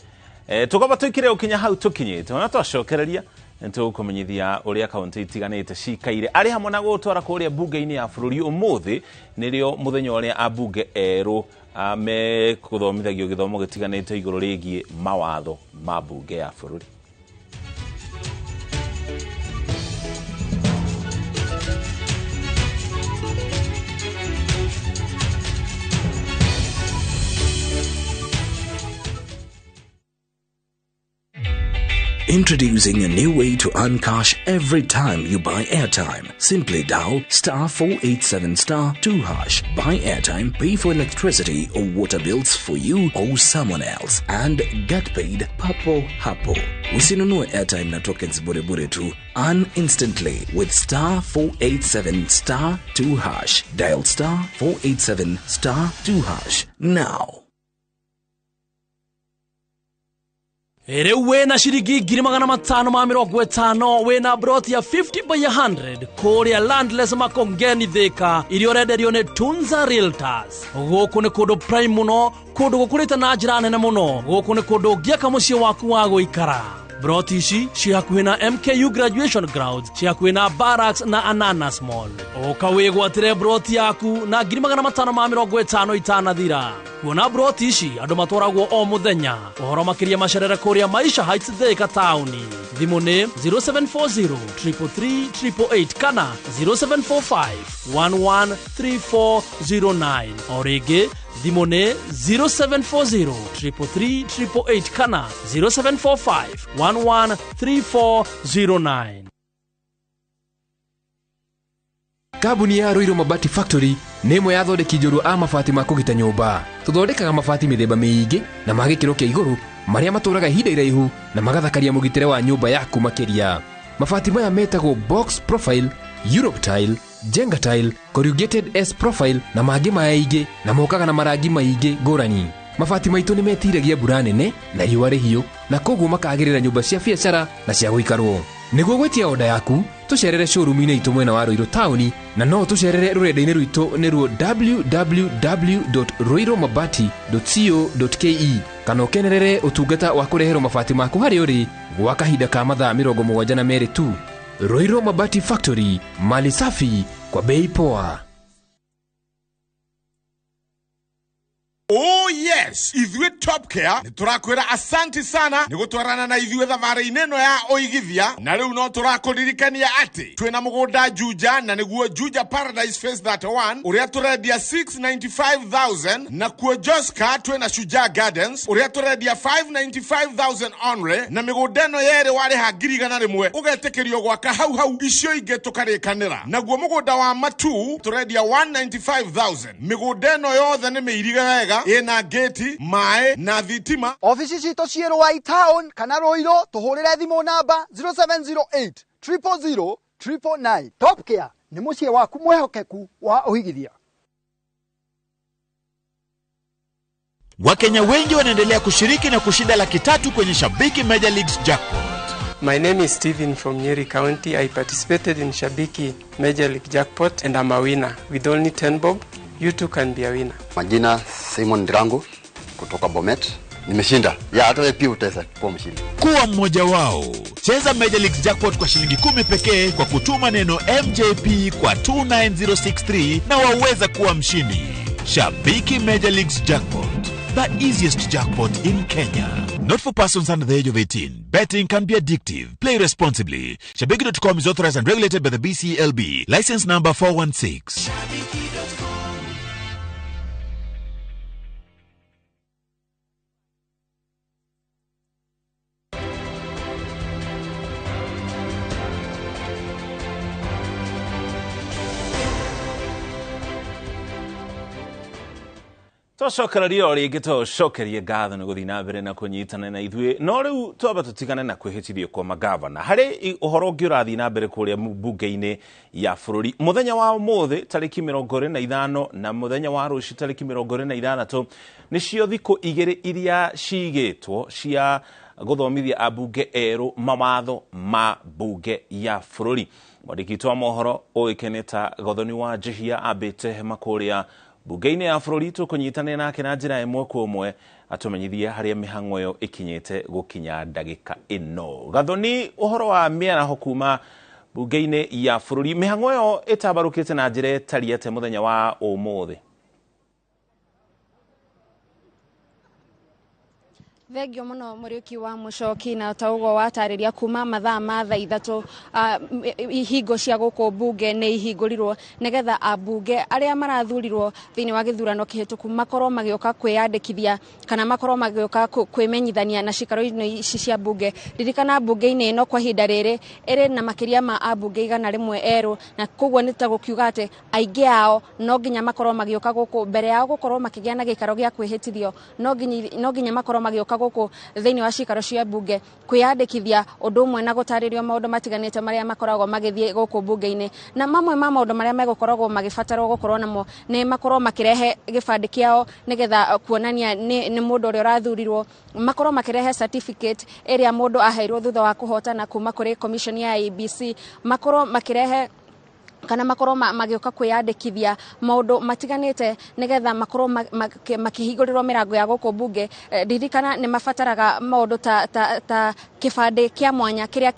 Tũkaba tũikire ũkinya hau tũkinyĩte, ona twacokereria nĩtũgũkũmenyithia ũrĩa kaunti itiganĩte cikaire, arĩ hamwe na gũtwara kũrĩa mbunge-inĩ ya bũrũri. Ũmũthĩ nĩrĩo mũthenya ũrĩa ambunge erũ mekũthomithagio gĩthomo gĩtiganĩte igũrũ rĩgiĩ mawatho ma mbunge ya bũrũri. Introducing a new way to earn cash every time you buy airtime. Simply dial star 487 star 2 hash. Buy airtime, pay for electricity or water bills for you or someone else, and get paid papo hapo. Usinunue airtime na tokens bure bure tu. Earn instantly with star 487 star 2 hash. Dial star 487 star 2 hash now. Rĩu wĩna ciringi 550,000 wĩna broti ya 50 by 100 kũrĩa Landless Makongeni Thika, iria ũrenderio nĩ Tunza Realtors. Gũkũ nĩ kũndũ prime mũno, kũndũ gũkũrĩte na njĩra nene mũno. Gũkũ nĩ kũndũ ũngĩaka mũciĩ waku wa gũikara. Broti ici ciĩ hakuhĩ na MKU Graduation Grounds, ciĩ hakuhĩ na Barracks na Ananas Mall. Ũka wĩgwatĩre broti yaku na 550,000 itanathira. Kuona broti ici andũ matwaragwo o mũthenya. Ũhoro makĩria macerere kũrĩa Maisha Heights Thika taũni. Thimũ nĩ 0740 333 888 kana 0745 113409. O rĩngĩ thimũ nĩ 0740 333 888 kana 0745 113409. Kambuni ya Ruiru Mabati Factory nĩ ĩmwe ya athondeki njorua a mabati ma kũgita nyũmba. Tũthondekaga mabati mĩthemba mĩingĩ na ma gĩkĩro kĩa igũrũ marĩa matũraga ihinda iraihu na magathakaria mũgitĩre wa nyũmba yaku makĩria. Mabati maya metagwo box profile, Europe tile, Jenga tile, corrugated S profile na mangĩ maingĩ na mokaga na marangi maingĩ ngũrani. Mabati maitũ nĩ metiragia mbura nene na riũa rĩhiũ na koguo makagĩrĩra nyũmba cia biacara na cia gũikarwo. Nĩguo gwĩtia oda yaku tũcerere showroom-inĩ itũ mwena wa Ruiru taũni na no tũcerere rũrenda-inĩ rwitũ nĩruo www.ruirumabati.co.ke kana ũkenerere ũtungata wa kũreherwo mabati maku harĩa ũrĩ gwa kahinda ka mathaa 72 tu. Ruiru Mabati Factory, mali safi kwa bei poa. Oh yes, ithuĩ Top Care nĩ tũrakwĩra asanti sana nĩ gũtwarana na ithuĩ thabarĩ-inĩ ĩno ya ũigithia, na rĩu no tũrakũririkania atĩ twĩna mũgũnda Juja na nĩguo Juja Paradise Phase 31 ũrĩa tũrendia 695,000, na kuo Joska twĩna Shujaa Gardens ũrĩa tũrendia 595,000 only, na mĩgũnda ĩno yerĩ warĩha 100,000 ũgetĩkĩrio gwaka hau hau, icio ingĩ tũkarĩkanĩra. Naguo mũgũnda wa Matu tũrendia 195,000. Mĩgũnda ĩno yothe nĩ mĩirige wega, ĩna gate, maĩ na thitima. Ofici citũ ciĩ Ruai town kana Ruiru, tũhũrĩre thimũ namba 0708 000 999. Top Care nĩ mũciĩ waku mwĩhokeku wa ũigithia. Wakenya wengi wanaendelea kushiriki na kushinda 300,000 kwenye Shabiki Major Leagues Jackpot. My name is Steven from Nyeri County. I participated in Shabiki Major League Jackpot and I'm a winner. With only 10 bob, you too can be a winner. Majina Simon Ndirangu kutoka Bomet. Nimeshinda. Ya hata wewe pia utaweza kuwa mshindi. Kuwa mmoja wao. Cheza Major League Jackpot kwa shilingi 10 pekee kwa kutuma neno MJP kwa 29063 na waweza kuwa mshindi. Shabiki Major Leagues Jackpot, the easiest jackpot in Kenya. Not for persons under the age of 18. Betting can be addictive. Play responsibly. Shabiki.com is authorized and regulated by the BCLB. License number 416. Twacokereria o rĩngĩ tũcokerie ngatho nĩ gũthiĩ na mbere na kũnyitana na ithuĩ, no rĩu twamba tũtigane na kwĩhĩtithio kwa magavana harĩ ũhoro ũngĩ ũrathiĩ na mbere kũrĩa mbunge-inĩ ya bũrũri. Mũthenya wa ũmũthĩ tarĩki 25 na mũthenya wa rũciũ tarĩki 26 nĩcio thikũ igĩrĩ iria cigĩtwo cia gũthomithia ambunge erũ mawatho ma mbunge ya bũrũri. Mwandĩki witũ wa mohoro ũĩkaine ta Gathoni wa Njihia ambĩte hema kũrĩa bunge-inĩ ya bũrũri, tũkũnyitanĩra nake na njĩra ĩmwe kwa ĩmwe atũmenyithie harĩa mĩhang'o ĩyo ĩkinyĩte gũkinya ndagĩka ĩno. Gathoni, ũhoro wa mĩaraho kuma bunge-inĩ ya bũrũri, mĩhang'o ĩyo ĩtambarũkĩte na njĩra ĩtariĩ atĩa mũthenya wa ũmũthĩ? Thengio muno Muriuki wa Mucoki, na ta uguo watarĩria kuma mathaa ma thaa ithatũ ihingo cia gũkũ mbunge nĩ ihingũrirwo nĩgetha ambunge arĩa marathurirwo thĩinĩ wa gĩthurano kĩhĩtũku makorwo magĩũka kwĩyandĩkithia kana makorwo magĩũka kwĩmenyithania na cikaro-inĩ ici cia mbunge. Ririkana mbunge-inĩ ĩno kwa ihinda rĩrĩ ĩrĩ na makĩria ma ambunge 100 erũ, na koguo nĩ ta gũkiuga atĩ aingĩ ao no nginya makorwo magĩũka gũkũ mbere yao gũkorwo makĩgĩa na gĩikaro gĩa kwĩhĩtithio, no nginya makorwo magĩũka gũkũ thĩinĩ wa cikaro cia mbunge kwĩyandĩkithia, ũndũ ũmwe na gũtarĩrio maũndũ matiganĩte marĩa makoragwo magĩthiĩ gũkũ mbunge-inĩ. Na mamwe ma maũndũ marĩa megũkoragwo magĩbatarwo gũkorwo namo nĩ makorwo makĩrehe gĩbandĩ kĩao nĩgetha kuonania nĩ mũndũ ũrĩa ũrathurirwo, makorwo makĩrehe certificate ĩrĩa mũndũ aheirwo thutha wa kũhotana kuma kũrĩ commission ya IEBC, makorwo makĩrehe kana makorwo magĩũka kwĩyandĩkithia maũndũ matiganĩte nĩgetha makorwo makĩhingũrĩrwo mĩrango ya gũkũ bunge. Ririkana nĩ mabataraga maũndũ ta kĩbandĩ kĩa mwanya kĩrĩa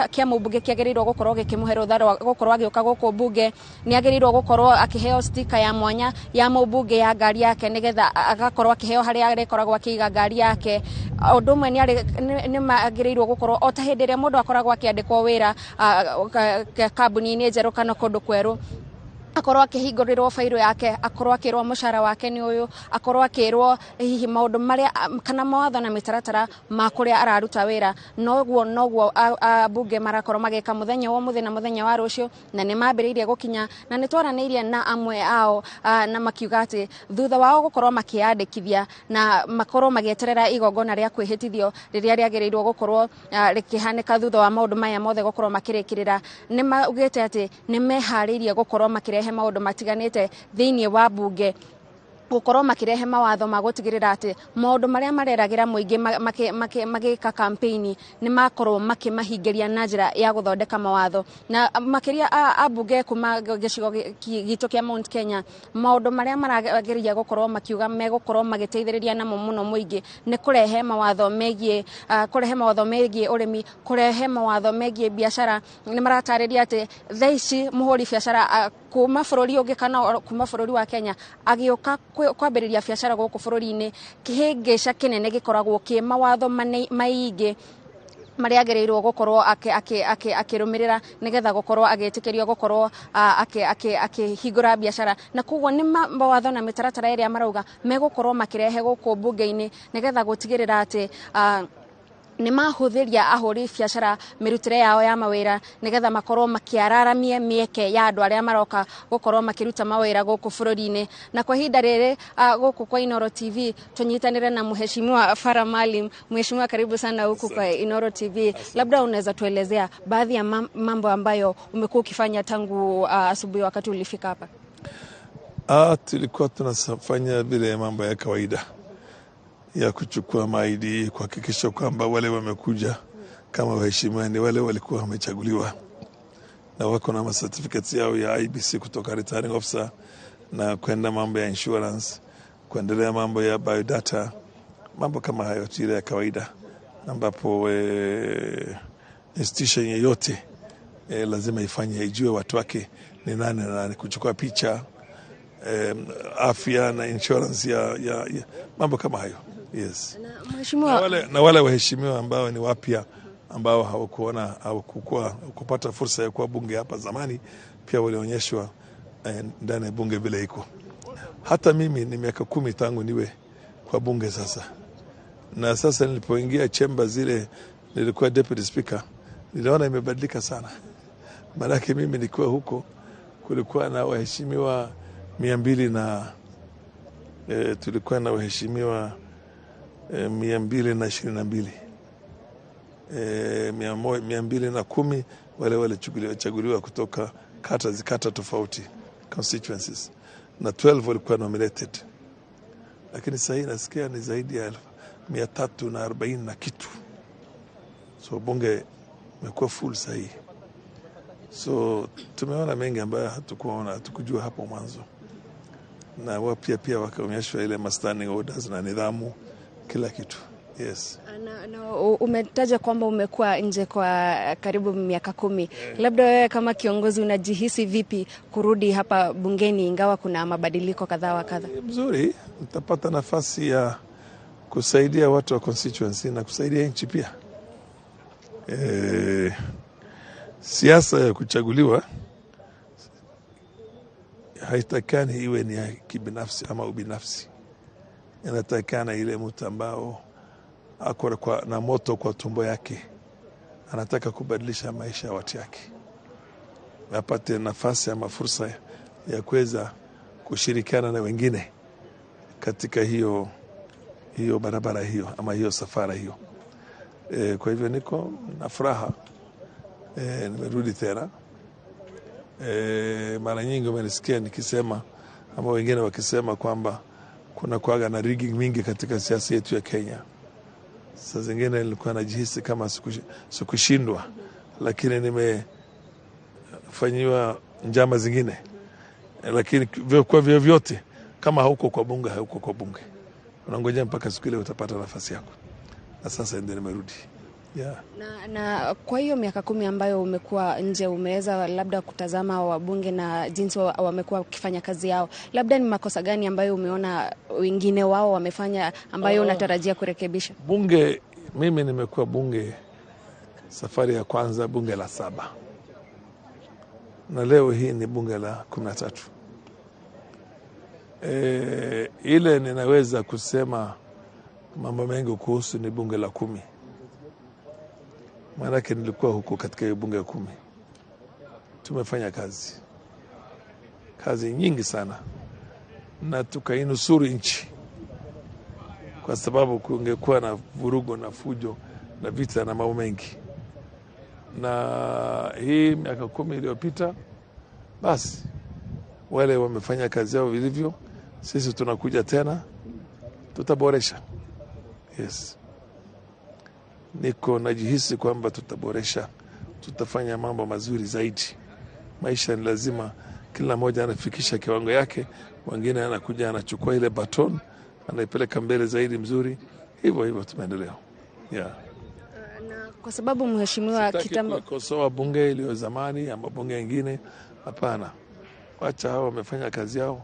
kĩa mũmbunge kĩagĩrĩirwo gũkorwo gĩkĩmũhe rũtha rwa gũkorwo agĩũka gũkũ bunge. Nĩ agĩrĩirwo gũkorwo akĩheo stika ya mwanya ya mũmbunge ya ngari yake nĩgetha agakorwo akĩheo harĩa arĩkoragwo akĩiga ngari yake. Ũndũ ũmwe nĩ magĩrĩirwo gũkorwo o ta hĩndĩ ĩrĩa mũndũ akoragwo akĩandĩkwo wĩra kambuni-inĩ njerũ kana kũndũ kwerũ, akorwo akĩhingũrĩrwo bairũ yake, akorwo akĩrwo mũcara wake nĩ ũyũ, akorwo akĩrwo hihi maũndũ marĩa kana mawatho na mĩtaratara ma kũrĩa araruta wĩra. Noguo ambunge marakorwo magĩka mũthenya wa ũmũthĩ na mũthenya wa rũciũ, na nĩ mambĩrĩirie gũkinya na nĩ twaranĩirie na amwe ao na makiuga atĩ thutha wao gũkorwo makĩyandĩkithia na makorwo magĩeterera igongona rĩa kwĩhĩtithio rĩrĩa rĩagĩrĩirwo gũkorwo rĩkĩhanĩka thutha wa maũndũ maya mothe gũkorwo makĩrĩkĩrĩra, nĩ maugĩte atĩ nĩ meharĩirie gũkorwo makĩrehe maũndũ matiganĩte thĩinĩ wa bunge, gũkorwo makĩrehe mawatho ma gũtigĩrĩra atĩ maũndũ marĩa mareragĩra mũingĩ magĩka campaign nĩ makorwo makĩmahingĩria na njĩra ya gũthondeka mawatho. Na makĩria ambunge kuma gĩcigo gitũ kĩa Mount Kenya, maũndũ marĩa marageria gũkorwo makiuga megũkorwo magĩteithĩrĩria namo mũno mũingĩ nĩ kũrehe mawatho megiĩ kũrehe mawatho megiĩ ũrĩmi, kũrehe mawatho megiĩ biacara. Nĩ maratarĩria atĩ thaa ici mũhũri biacara kuma bũrũri ũngĩ kana kuma bũrũri wa Kenya agĩũka kwambĩrĩria biacara gũkũ bũrũri-inĩ, kĩhĩngĩca kĩnene gĩkoragwo kĩ mawatho maingĩ marĩa agĩrĩirwo gũkorwo akĩrũmĩrĩra nĩgetha gũkorwo agĩtĩkĩrio gũkorwo akĩhingũra biacara. Na koguo nĩ mawatho na mĩtaratara ĩrĩa marauga megũkorwo makĩrehe gũkũ bunge-inĩ nĩgetha gũtigĩrĩra atĩ nĩ mahũthĩria ahũri biacara mĩrutĩre yao ya mawĩra nĩgetha makorwo makĩararamia mĩeke ya andũ arĩa maroka gũkorwo makĩruta mawĩra gũkũ bũrũri-inĩ. Na kwa ihinda rĩrĩ gũkũ kwa Inooro TV tunyitanĩre na Mheshimiwa Farah Maalim. Mheshimiwa, karibu sana huku kwa Inooro TV. Labda unaweza tuelezea baadhi ya mambo ambayo umekuwa ukifanya tangu asubuhi wakati ulifika hapa? Tulikuwa tunafanya vile mambo ya kawaida ya kuchukua maidi, kuhakikisha kwamba wale wamekuja kama waheshimiwa ni wale walikuwa wamechaguliwa na wako na certificates yao ya IBC kutoka returning officer, na kwenda mambo ya insurance, kuendelea mambo ya biodata, mambo kama hayo tu ya kawaida, ambapo institution yoyote lazima ifanye, ijue watu wake ni nani na nani, kuchukua picha, afya na insurance ya mambo kama hayo. Yes. Na wale waheshimiwa ambao ni wapya, ambao hawakuona hawakuwa kupata fursa ya kuwa bunge hapa zamani, pia walionyeshwa ndani ya bunge vile iko. Hata mimi ni miaka 10 tangu niwe kwa bunge sasa. Na sasa nilipoingia chamber zile nilikuwa deputy speaker, niliona imebadilika sana. Maana mimi nilikuwa huko kulikuwa na waheshimiwa 200 na tulikuwa na waheshimiwa 222, 210 wale walichaguliwa kutoka kata tofauti, constituencies, na 12 walikuwa nominated. Lakini sasa nasikia ni zaidi ya 340 na kitu. So bunge imekuwa full sasa. So tumeona mengi ambayo hatukujua hapo mwanzo. Na wapya pia wakaonyeshwa ile standing orders na nidhamu, kila kitu. Yes. Na umetaja kwamba umekuwa nje kwa karibu miaka 10. Yeah. Labda wewe kama kiongozi unajihisi vipi kurudi hapa bungeni ingawa kuna mabadiliko kadha wa kadha? Mzuri, nitapata nafasi ya kusaidia watu wa constituency na kusaidia nchi pia. Siasa ya kuchaguliwa haitakani iwe ni ya kibinafsi ama ubinafsi. Inatakana ile mtu ambao ako na moto kwa tumbo yake, anataka kubadilisha maisha ya watu yake, apate nafasi ama fursa ya kuweza kushirikiana na wengine katika hiyo barabara hiyo ama hiyo safara hiyo. Kwa hivyo niko na furaha, nimerudi tena. Mara nyingi umenisikia nikisema ama wengine wakisema kwamba kuna kuaga na rigging mingi katika siasa yetu ya Kenya. Saa zingine nilikuwa najihisi kama sikushindwa, lakini nimefanyiwa njama zingine. Lakini kwa vyovyote, kama hauko kwa bunge, hauko kwa bunge, unangojea mpaka siku ile utapata nafasi yako. Na sasa ndio nimerudi. Yeah. Na kwa hiyo miaka 10 ambayo umekuwa nje, umeweza labda kutazama wabunge na jinsi wamekuwa wakifanya kazi yao. Labda ni makosa gani ambayo umeona wengine wao wamefanya ambayo unatarajia kurekebisha? Bunge, mimi nimekuwa bunge safari ya kwanza bunge la 7. Na leo hii ni bunge la 13. Ile ninaweza kusema mambo mengi kuhusu ni bunge la 10. Maanake nilikuwa huko katika hiyo bunge ya 10. Tumefanya kazi nyingi sana, na tukainusuru nchi, kwa sababu kungekuwa na vurugo na fujo na vita na mambo mengi. Na hii miaka 10 iliyopita, basi wale wamefanya kazi yao vilivyo, sisi tunakuja tena tutaboresha. Yes. Niko najihisi kwamba tutaboresha, tutafanya mambo mazuri zaidi. Maisha ni lazima kila mmoja anafikisha kiwango yake, wengine anakuja anachukua ile baton anaipeleka mbele zaidi mzuri. Hivyo hivyo tumeendelea. Yeah. Na kwa sababu mheshimiwa kitambo kukosoa bunge iliyo zamani ama bunge nyingine, hapana. Wacha hao wamefanya kazi yao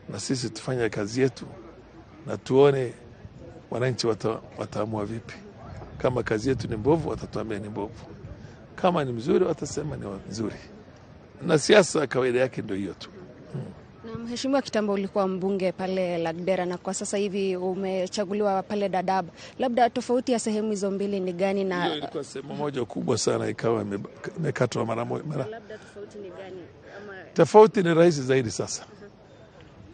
na sisi tufanye kazi yetu, na tuone wananchi wataamua vipi. Kama kazi yetu ni mbovu, watatuambia ni mbovu. Kama ni mzuri, watasema ni mzuri. Na siasa kawaida yake ndio hiyo tu. Na mheshimiwa, kitambo ulikuwa mbunge pale Lagdera na kwa sasa hivi umechaguliwa pale Dadaab. Labda tofauti ya sehemu hizo mbili ni gani? Na hiyo ilikuwa sehemu moja kubwa sana ikawa imekatwa mara moja. Labda tofauti ni gani? Ama tofauti ni rahisi zaidi sasa.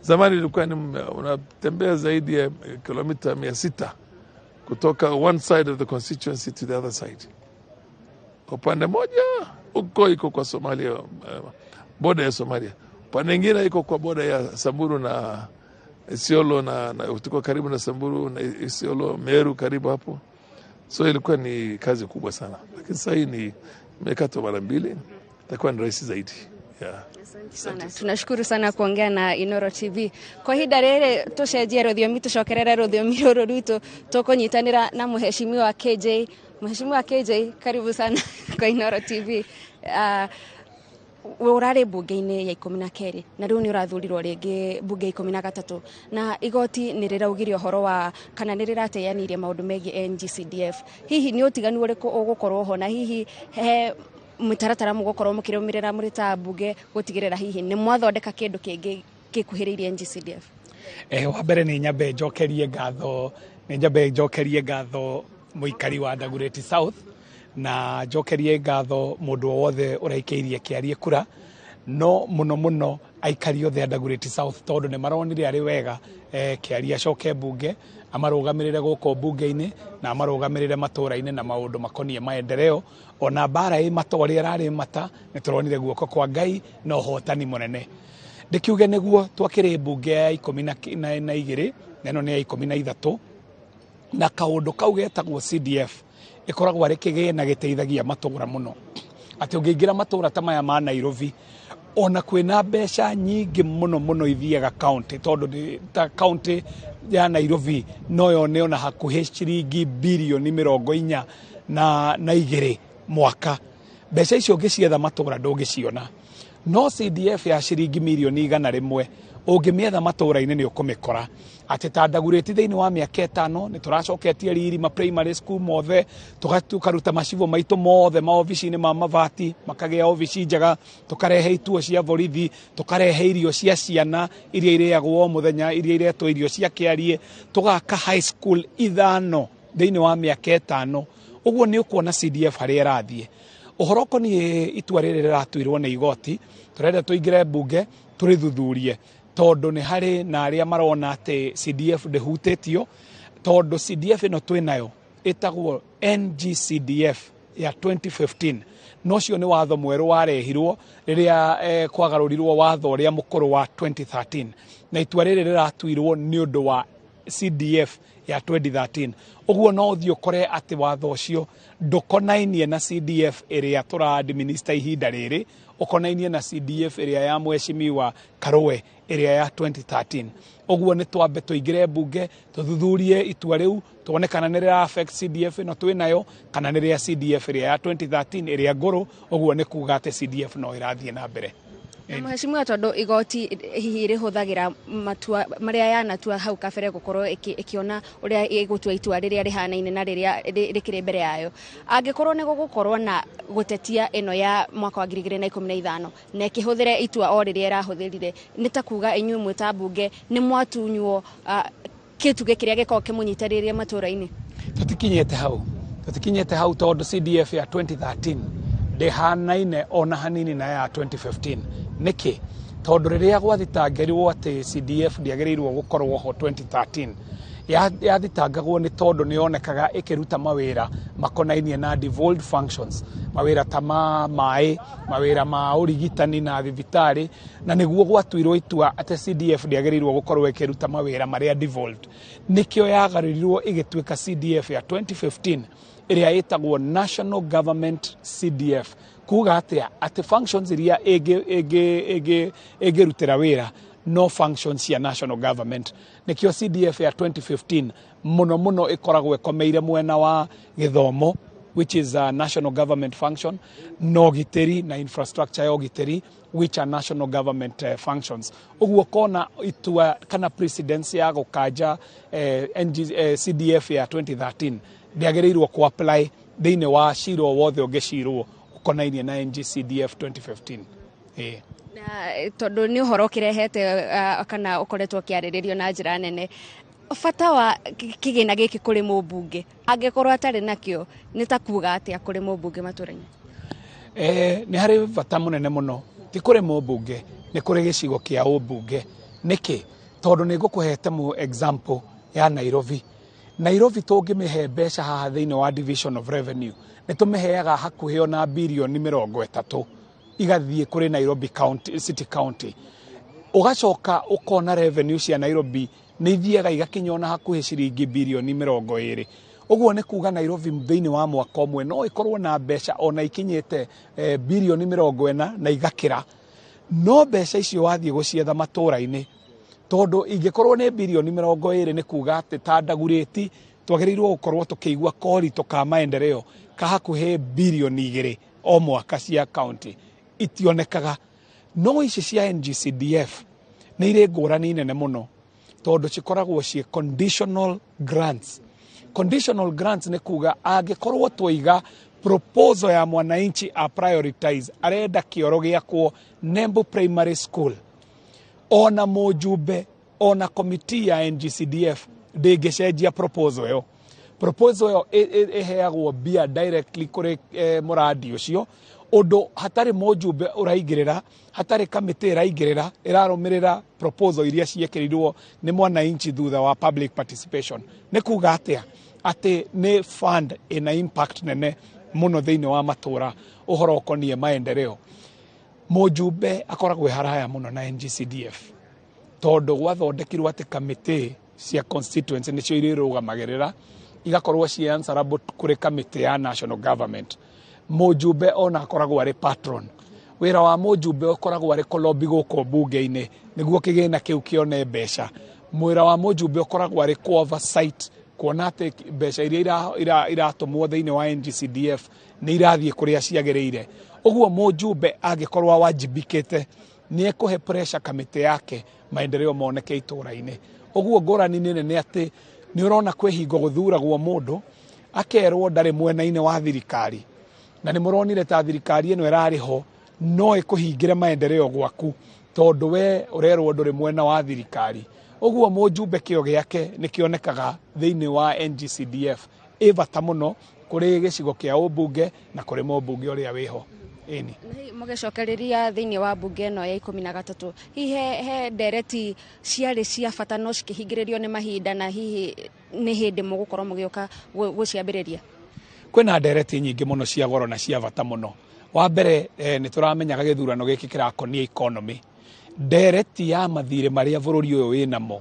Zamani ilikuwa ni unatembea zaidi ya kilomita 600 kutoka one side of the constituency to the other side. Upande moja huko iko kwa Somalia, border ya Somalia. Upande mwingine iko kwa border ya Samburu na Isiolo, na tuko karibu na Samburu na Isiolo, Meru karibu hapo. So ilikuwa ni kazi kubwa sana. Lakini sasa hii ni imekatwa mara mbili, itakuwa ni rahisi zaidi. Yeah. Asante sana. Tunashukuru sana kuongea na Inoro TV. Kwa ihinda rĩrĩ tũcenjie rũthiomi tũcokerere rũthiomi rũrũ rwitũ tũkũnyitanĩra na mheshimiwa KJ. Mheshimiwa KJ, karibu sana kwa Inoro TV. Ũrarĩ bunge-inĩ ya 12 na rĩu nĩ ũrathurirwo rĩngĩ bunge 13, na igoti nĩ rĩraugire ũhoro wa kana nĩ rĩrateanĩirie maũndũ megiĩ NGCDF. Hihi nĩ ũtiganu ũrĩkũ ũgũkorwo ho, na hihi he mutaratara mugukorwo mukirumirira muri ta bunge gutigirira hihi ni mwathondeka kindu kingi gikuhiriirie NGCDF? Wa mbere ni nyambe njokerie ngatho, ni nyambe njokerie ngatho muikari wa Dagoretti South, na njokerie ngatho mundu wothe uraikeirie kiarie kura, no muno muno aikari othe a Dagoretti South, tondu ni maronire ari wega kiarie acoke bunge amarugamirire guku bunge-ini na amarugamirire matura-ini na maundu makonie maendeleo. Ona mbara i mata uria irari mata ni turonire guoko kwa Ngai na uhotani munene. Ndikiuge niguo twakiri bunge ya 12 na ino ni ya 13, na kaundu kau getagwo CDF ikoragwo ari kigina giteithagia matura muno, ati ungiingira matura ta maya ma Nairobi ona kwina mbeca nyingi muno muno ithiaga county, tondu ta county ya Nairobi no yone ona hakuhi ciringi bilioni 42 mwaka. Mbeca icio ũngĩcietha matũra ndũngĩciona, no CDF ya ciringi milioni 100 ũngĩmĩetha matũra-inĩ nĩ ũkũmĩkora. Atĩ ta Dagoretti thĩinĩ wa mĩaka 5 nĩ tũracoketie riri ma primary school mothe, tũkaruta macibo maitũ mothe maobici-inĩ ma mabati makagĩa obici njega, tũkarehe ituo cia borithi, tũkarehe irio cia ciana iria irĩagwo o mũthenya, iria iretwo irio cia kĩarie, tũgaka high school 5 thĩinĩ wa mĩaka 5. Ũguo nĩ ũkuona CDF harĩa ĩrathiĩ. Ũhoro ũkoniĩ itua rĩrĩ rĩratuirwo nĩ igoti, tũrenda tũingĩre mbunge tũrĩthuthurie, tondũ nĩ harĩ na arĩa marona atĩ CDF ndĩhutĩtio, tondũ CDF ĩno twĩnayo ĩtagwo NGCDF ya 2015, no cio nĩ watho mwerũ warehirwo rĩrĩa kwagarũrirwo watho ũrĩa mũkũrũ wa 2013, na itua rĩrĩ rĩratuirwo nĩ ũndũ wa CDF ya 2013. Ũguo no ũthiĩ ũkore atĩ watho ũcio ndũkonainie na CDF ĩrĩa tũra administer ihinda rĩrĩ, ũkonainie na CDF ĩrĩa ya mheshimiwa Karũe ĩrĩa ya 2013. Ũguo nĩ twambe tũingĩre mbunge tũthuthurie itua rĩu tuone kana nĩ rĩra affect CDF ĩno twĩ nayo kana nĩ rĩa CDF ĩrĩa ya 2013 ĩrĩa ngũrũ. Ũguo nĩ kuga atĩ CDF no ĩrathiĩ na mbere. Mheshimiwa, tondũ igoti hihi rĩhũthagĩra matua marĩa yanatua hau kabere gũkorwo ĩkĩona ũrĩa ĩgũtua itua rĩrĩa rĩhanaine na rĩrĩa rĩkĩrĩ mbere yayo, angĩkorwo nĩ gũgũkorwo na gũtetia ĩno ya mwaka wa 2015 na ĩkĩhũthĩre itua o rĩrĩa ĩrahũthĩrire, nĩ ta kuga inyuĩ mwĩ ta mbunge nĩ mwatunywo kĩtugĩ kĩrĩa gĩkoragwo kĩmũnyitĩrĩire matũra-inĩ? Tũtikinyĩte hau tondũ CDF ya 2013 ndĩhanaine ona hanini na ya 2015. Nĩkĩ? Tondũ rĩrĩa gwathitangĩrwo atĩ CDF ndĩagĩrĩirwo gũkorwo ho 2013, yathitangagwo nĩ tondũ nĩ yonekaga ĩkĩruta mawĩra makonainie na devolved functions, mawĩra ta ma maĩ, mawĩra ma ũrigitani na thibitarĩ, na nĩguo gwatuirwo itua atĩ CDF ndĩagĩrĩirwo gũkorwo ĩkĩruta mawĩra marĩa devolved. Nĩkĩo yagarũrirwo ĩgĩtuĩka CDF ya 2015 ĩrĩa ĩtagwo National Government CDF. Kuga atĩa? Atĩ functions iria ĩngĩrutĩra wĩra no functions cia national government. Nĩkĩo CDF ya 2015 mũno mũno ĩkoragwo ĩkomeire mwena wa gĩthomo, which is a national government function, na ũgitĩri na infrastructure ya ũgitĩri, which are national government functions. Ũguo kona itua kana precedence ya gũkanja CDF ya 2013 ndĩagĩrĩirwo ku apply thĩinĩ wa cira o wothe ũngĩcirwo ũkonainie na NGCDF 2015. Na tondũ nĩ ũhoro ũkĩrehete kana ũkoretwo ũkĩarĩrĩrio na njĩra nene, bata wa kĩgĩna gĩkĩ kũrĩ mũmbunge angĩkorwo atarĩ nakĩo nĩ ta kuga atĩa kũrĩ mũmbunge matũra-inĩ? Nĩ harĩ bata mũnene mũno, ti kũrĩ mũmbunge, nĩ kũrĩ gĩcigo kĩa ũmbunge. Nĩkĩ? Tondũ nĩ ngũkũhete mũ example ya Nairobi. Nairobi tũngĩmĩhe mbeca haha thĩinĩ wa Division of Revenue nĩ tũmĩheaga hakuhĩ ona birioni 30 igathiĩ kũrĩ Nairobi County, City County. Ũgacoka ũkona revenue cia Nairobi nĩ ithiaga igakinya ona hakuhĩ ciringi birioni 20. Ũguo nĩ kuga Nairobi thĩinĩ wa mwaka ũmwe no ĩkorwo na mbeca ona ikinyĩte birioni 40 na igakĩra. No mbeca icio wathiĩ gũcietha matũra-inĩ, tondũ ingĩkorwo nĩ birioni 20 nĩ kuga atĩ ta Ndagurĩti twagĩrĩirwo gũkorwo tũkĩigua korito ka maendeleo ka hakuhĩ birioni 2 o mwaka cia county itionekaga. No ici cia NGCDF nĩ irĩ ngũrani nene mũno tondũ cikoragwo ciĩ conditional grants. Conditional grants nĩ kuga angĩkorwo twaiga proposal ya mwananchi a prioritize arenda kĩoro gĩakwo Nembo Primary School, ona mũjumbe ona committee ya NGCDF ndĩngĩcenjia proposal ĩyo. Proposal ĩyo ĩheagwo mbia directly kũrĩ mũrandi ũcio, ũndũ hatarĩ mũjumbe ũraingĩrĩra, hatarĩ kamĩtĩ ĩraingĩrĩra, ĩrarũmĩrĩra proposal iria ciekĩrirwo nĩ mwananchi thutha wa public participation. Nĩ kuga atĩa? Atĩ nĩ fund ĩna impact nene mũno thĩinĩ wa matũra ũhoro ũkoniĩ maendeleo. Mũjumbe akoragwo e haraya mũno na NGCDF tondũ gwathondekirwo atĩ kamĩtĩ cia constituency nĩcio irĩrũgamagĩrĩra, igakorwo ci answerable kũrĩ kamĩtĩ ya national government. Mũjumbe ona akoragwo arĩ patron. Wĩra wa mũjumbe ũkoragwo arĩ kũlobby gũkũ mbunge-inĩ nĩguo kĩgĩna kĩu kĩone mbeca. Mwĩra wa mũjumbe ũkoragwo arĩ kũ oversight, kuona atĩ mbeca iria iratũmwo thĩinĩ wa NGCDF nĩ irathiĩ kũrĩa ciagĩrĩire. Ũguo mũjumbe angĩkorwo awajibikĩte nĩ ekũhe pressure kamĩtĩ yake maendeleo moneke itũra-inĩ. Ũguo ngũrani nene nĩ atĩ nĩ ũrona kwĩ hingo gũthuragwo mũndũ akerwo ndarĩ mwena-inĩ wa thirikari, na nĩ mũronire ta thirikari ĩno ĩrarĩ ho no ĩkũhingĩre maendeleo gwaku tondũ we ũrerwo ndũrĩ mwena wa thirikari. Ũguo mũjumbe kĩo gĩake nĩ kĩonekaga thĩinĩ wa NGCDF ĩ bata mũno kũrĩ gĩcigo kĩa ũmbunge na kũrĩ mũmbunge ũrĩa wĩho. Ĩni mũgĩcokereria thĩinĩ wa mbunge ĩno ya 13, hihi he ndereti ciarĩ cia bata no cikĩhingĩrĩrio nĩ mahinda, na hihi nĩ hĩndĩ mũgũkorwo mũgĩũka gũciambĩrĩria? Kwĩna ndereti nyingĩ mũno cia goro na cia bata mũno. Wa mbere nĩ tũramenyaga gĩthurano gĩkĩ kĩrakonia economy. Ndereti ya mathirĩ marĩa bũrũri ũyũ wĩnamo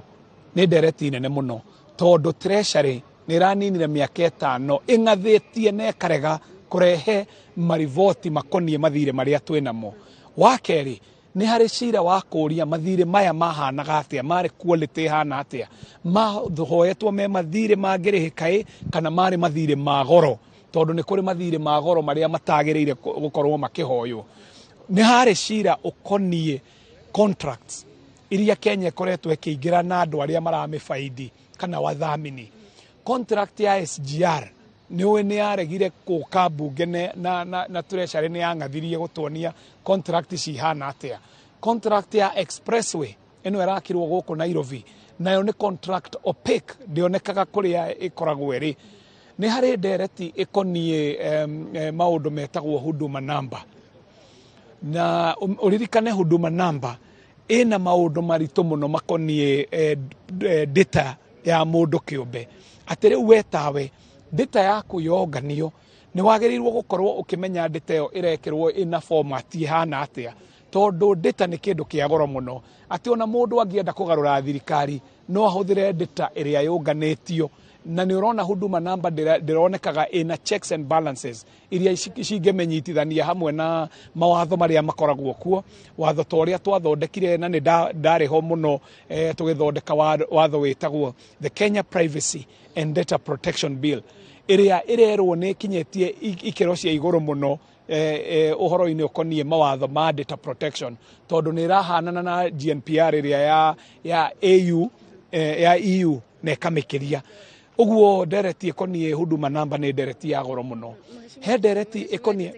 Nĩ ndereti nene mũno tondũ Treasury nĩ ĩraninire mĩaka 5 ĩng'athĩtie na ĩkarega kũrehe mariboti makoniĩ mathirĩ marĩa twĩnamo. Wa kerĩ, nĩ harĩ cira wa kũria mathirĩ maya mahanaga atĩa, marĩ quality ĩhana atĩa, mahoetwo me mathirĩ mangĩrĩhĩka ĩ kana marĩ mathirĩ ma goro, tondũ nĩ kũrĩ mathirĩ ma goro marĩa matagĩrĩire gũkorwo makĩhoywo. Nĩ harĩ cira ũkoniĩ contracts iria Kenya ĩkoretwo ĩkĩingĩra na andũ arĩa maramĩbaidi kana wathamini. Contract ya SGR nĩ ũĩ nĩ yaregire gũka mbunge na Treasury nĩ yang'athirie gũtuonia contract cihana atĩa. Contract ya expressway ĩno ĩrakirwo gũkũ Nairobi nayo nĩ contract opaque, ndĩonekaga kũrĩa ĩkoragwo ĩrĩ. Nĩ harĩ ndereti ĩkoniĩ maũndũ metagwo Huduma Number, na ũririkane Huduma Number ĩna maũndũ maritũ mũno makoniĩ data ya mũndũ kĩũmbe, atĩ rĩu we tawe data yaku yonganio nĩ wagĩrĩirwo gũkorwo ũkĩmenya data ĩyo ĩrekĩrwo ĩna format ĩhana atĩa, tondũ data nĩ kĩndũ kĩa goro mũno, atĩ ona mũndũ angĩenda kũgarũra thirikari no ahũthĩre data ĩrĩa yũnganĩtio. Na nĩ ũrona Huduma Number ndĩronekaga ĩna checks and balances iria cingĩmenyitithania hamwe na mawatho marĩa makoragwo kuo. Watho ta ũrĩa twathondekire, na nĩ ndarĩ ho mũno tũgĩthondeka watho wĩtagwo the Kenya Privacy and Data Protection Bill, ĩrĩa ĩrerwo nĩ ĩkinyĩtie ikĩro cia igũrũ mũno ũhoro-inĩ ũkoniĩ mawatho ma data protection, tondũ nĩ ĩrahanana na GDPR ĩrĩa ya AU, ya EU na ĩkamĩkĩria. Ũguo ndereti ĩkoniĩ Huduma Number nĩ ndereti ya goro mũno. He ndereti ĩkoniĩ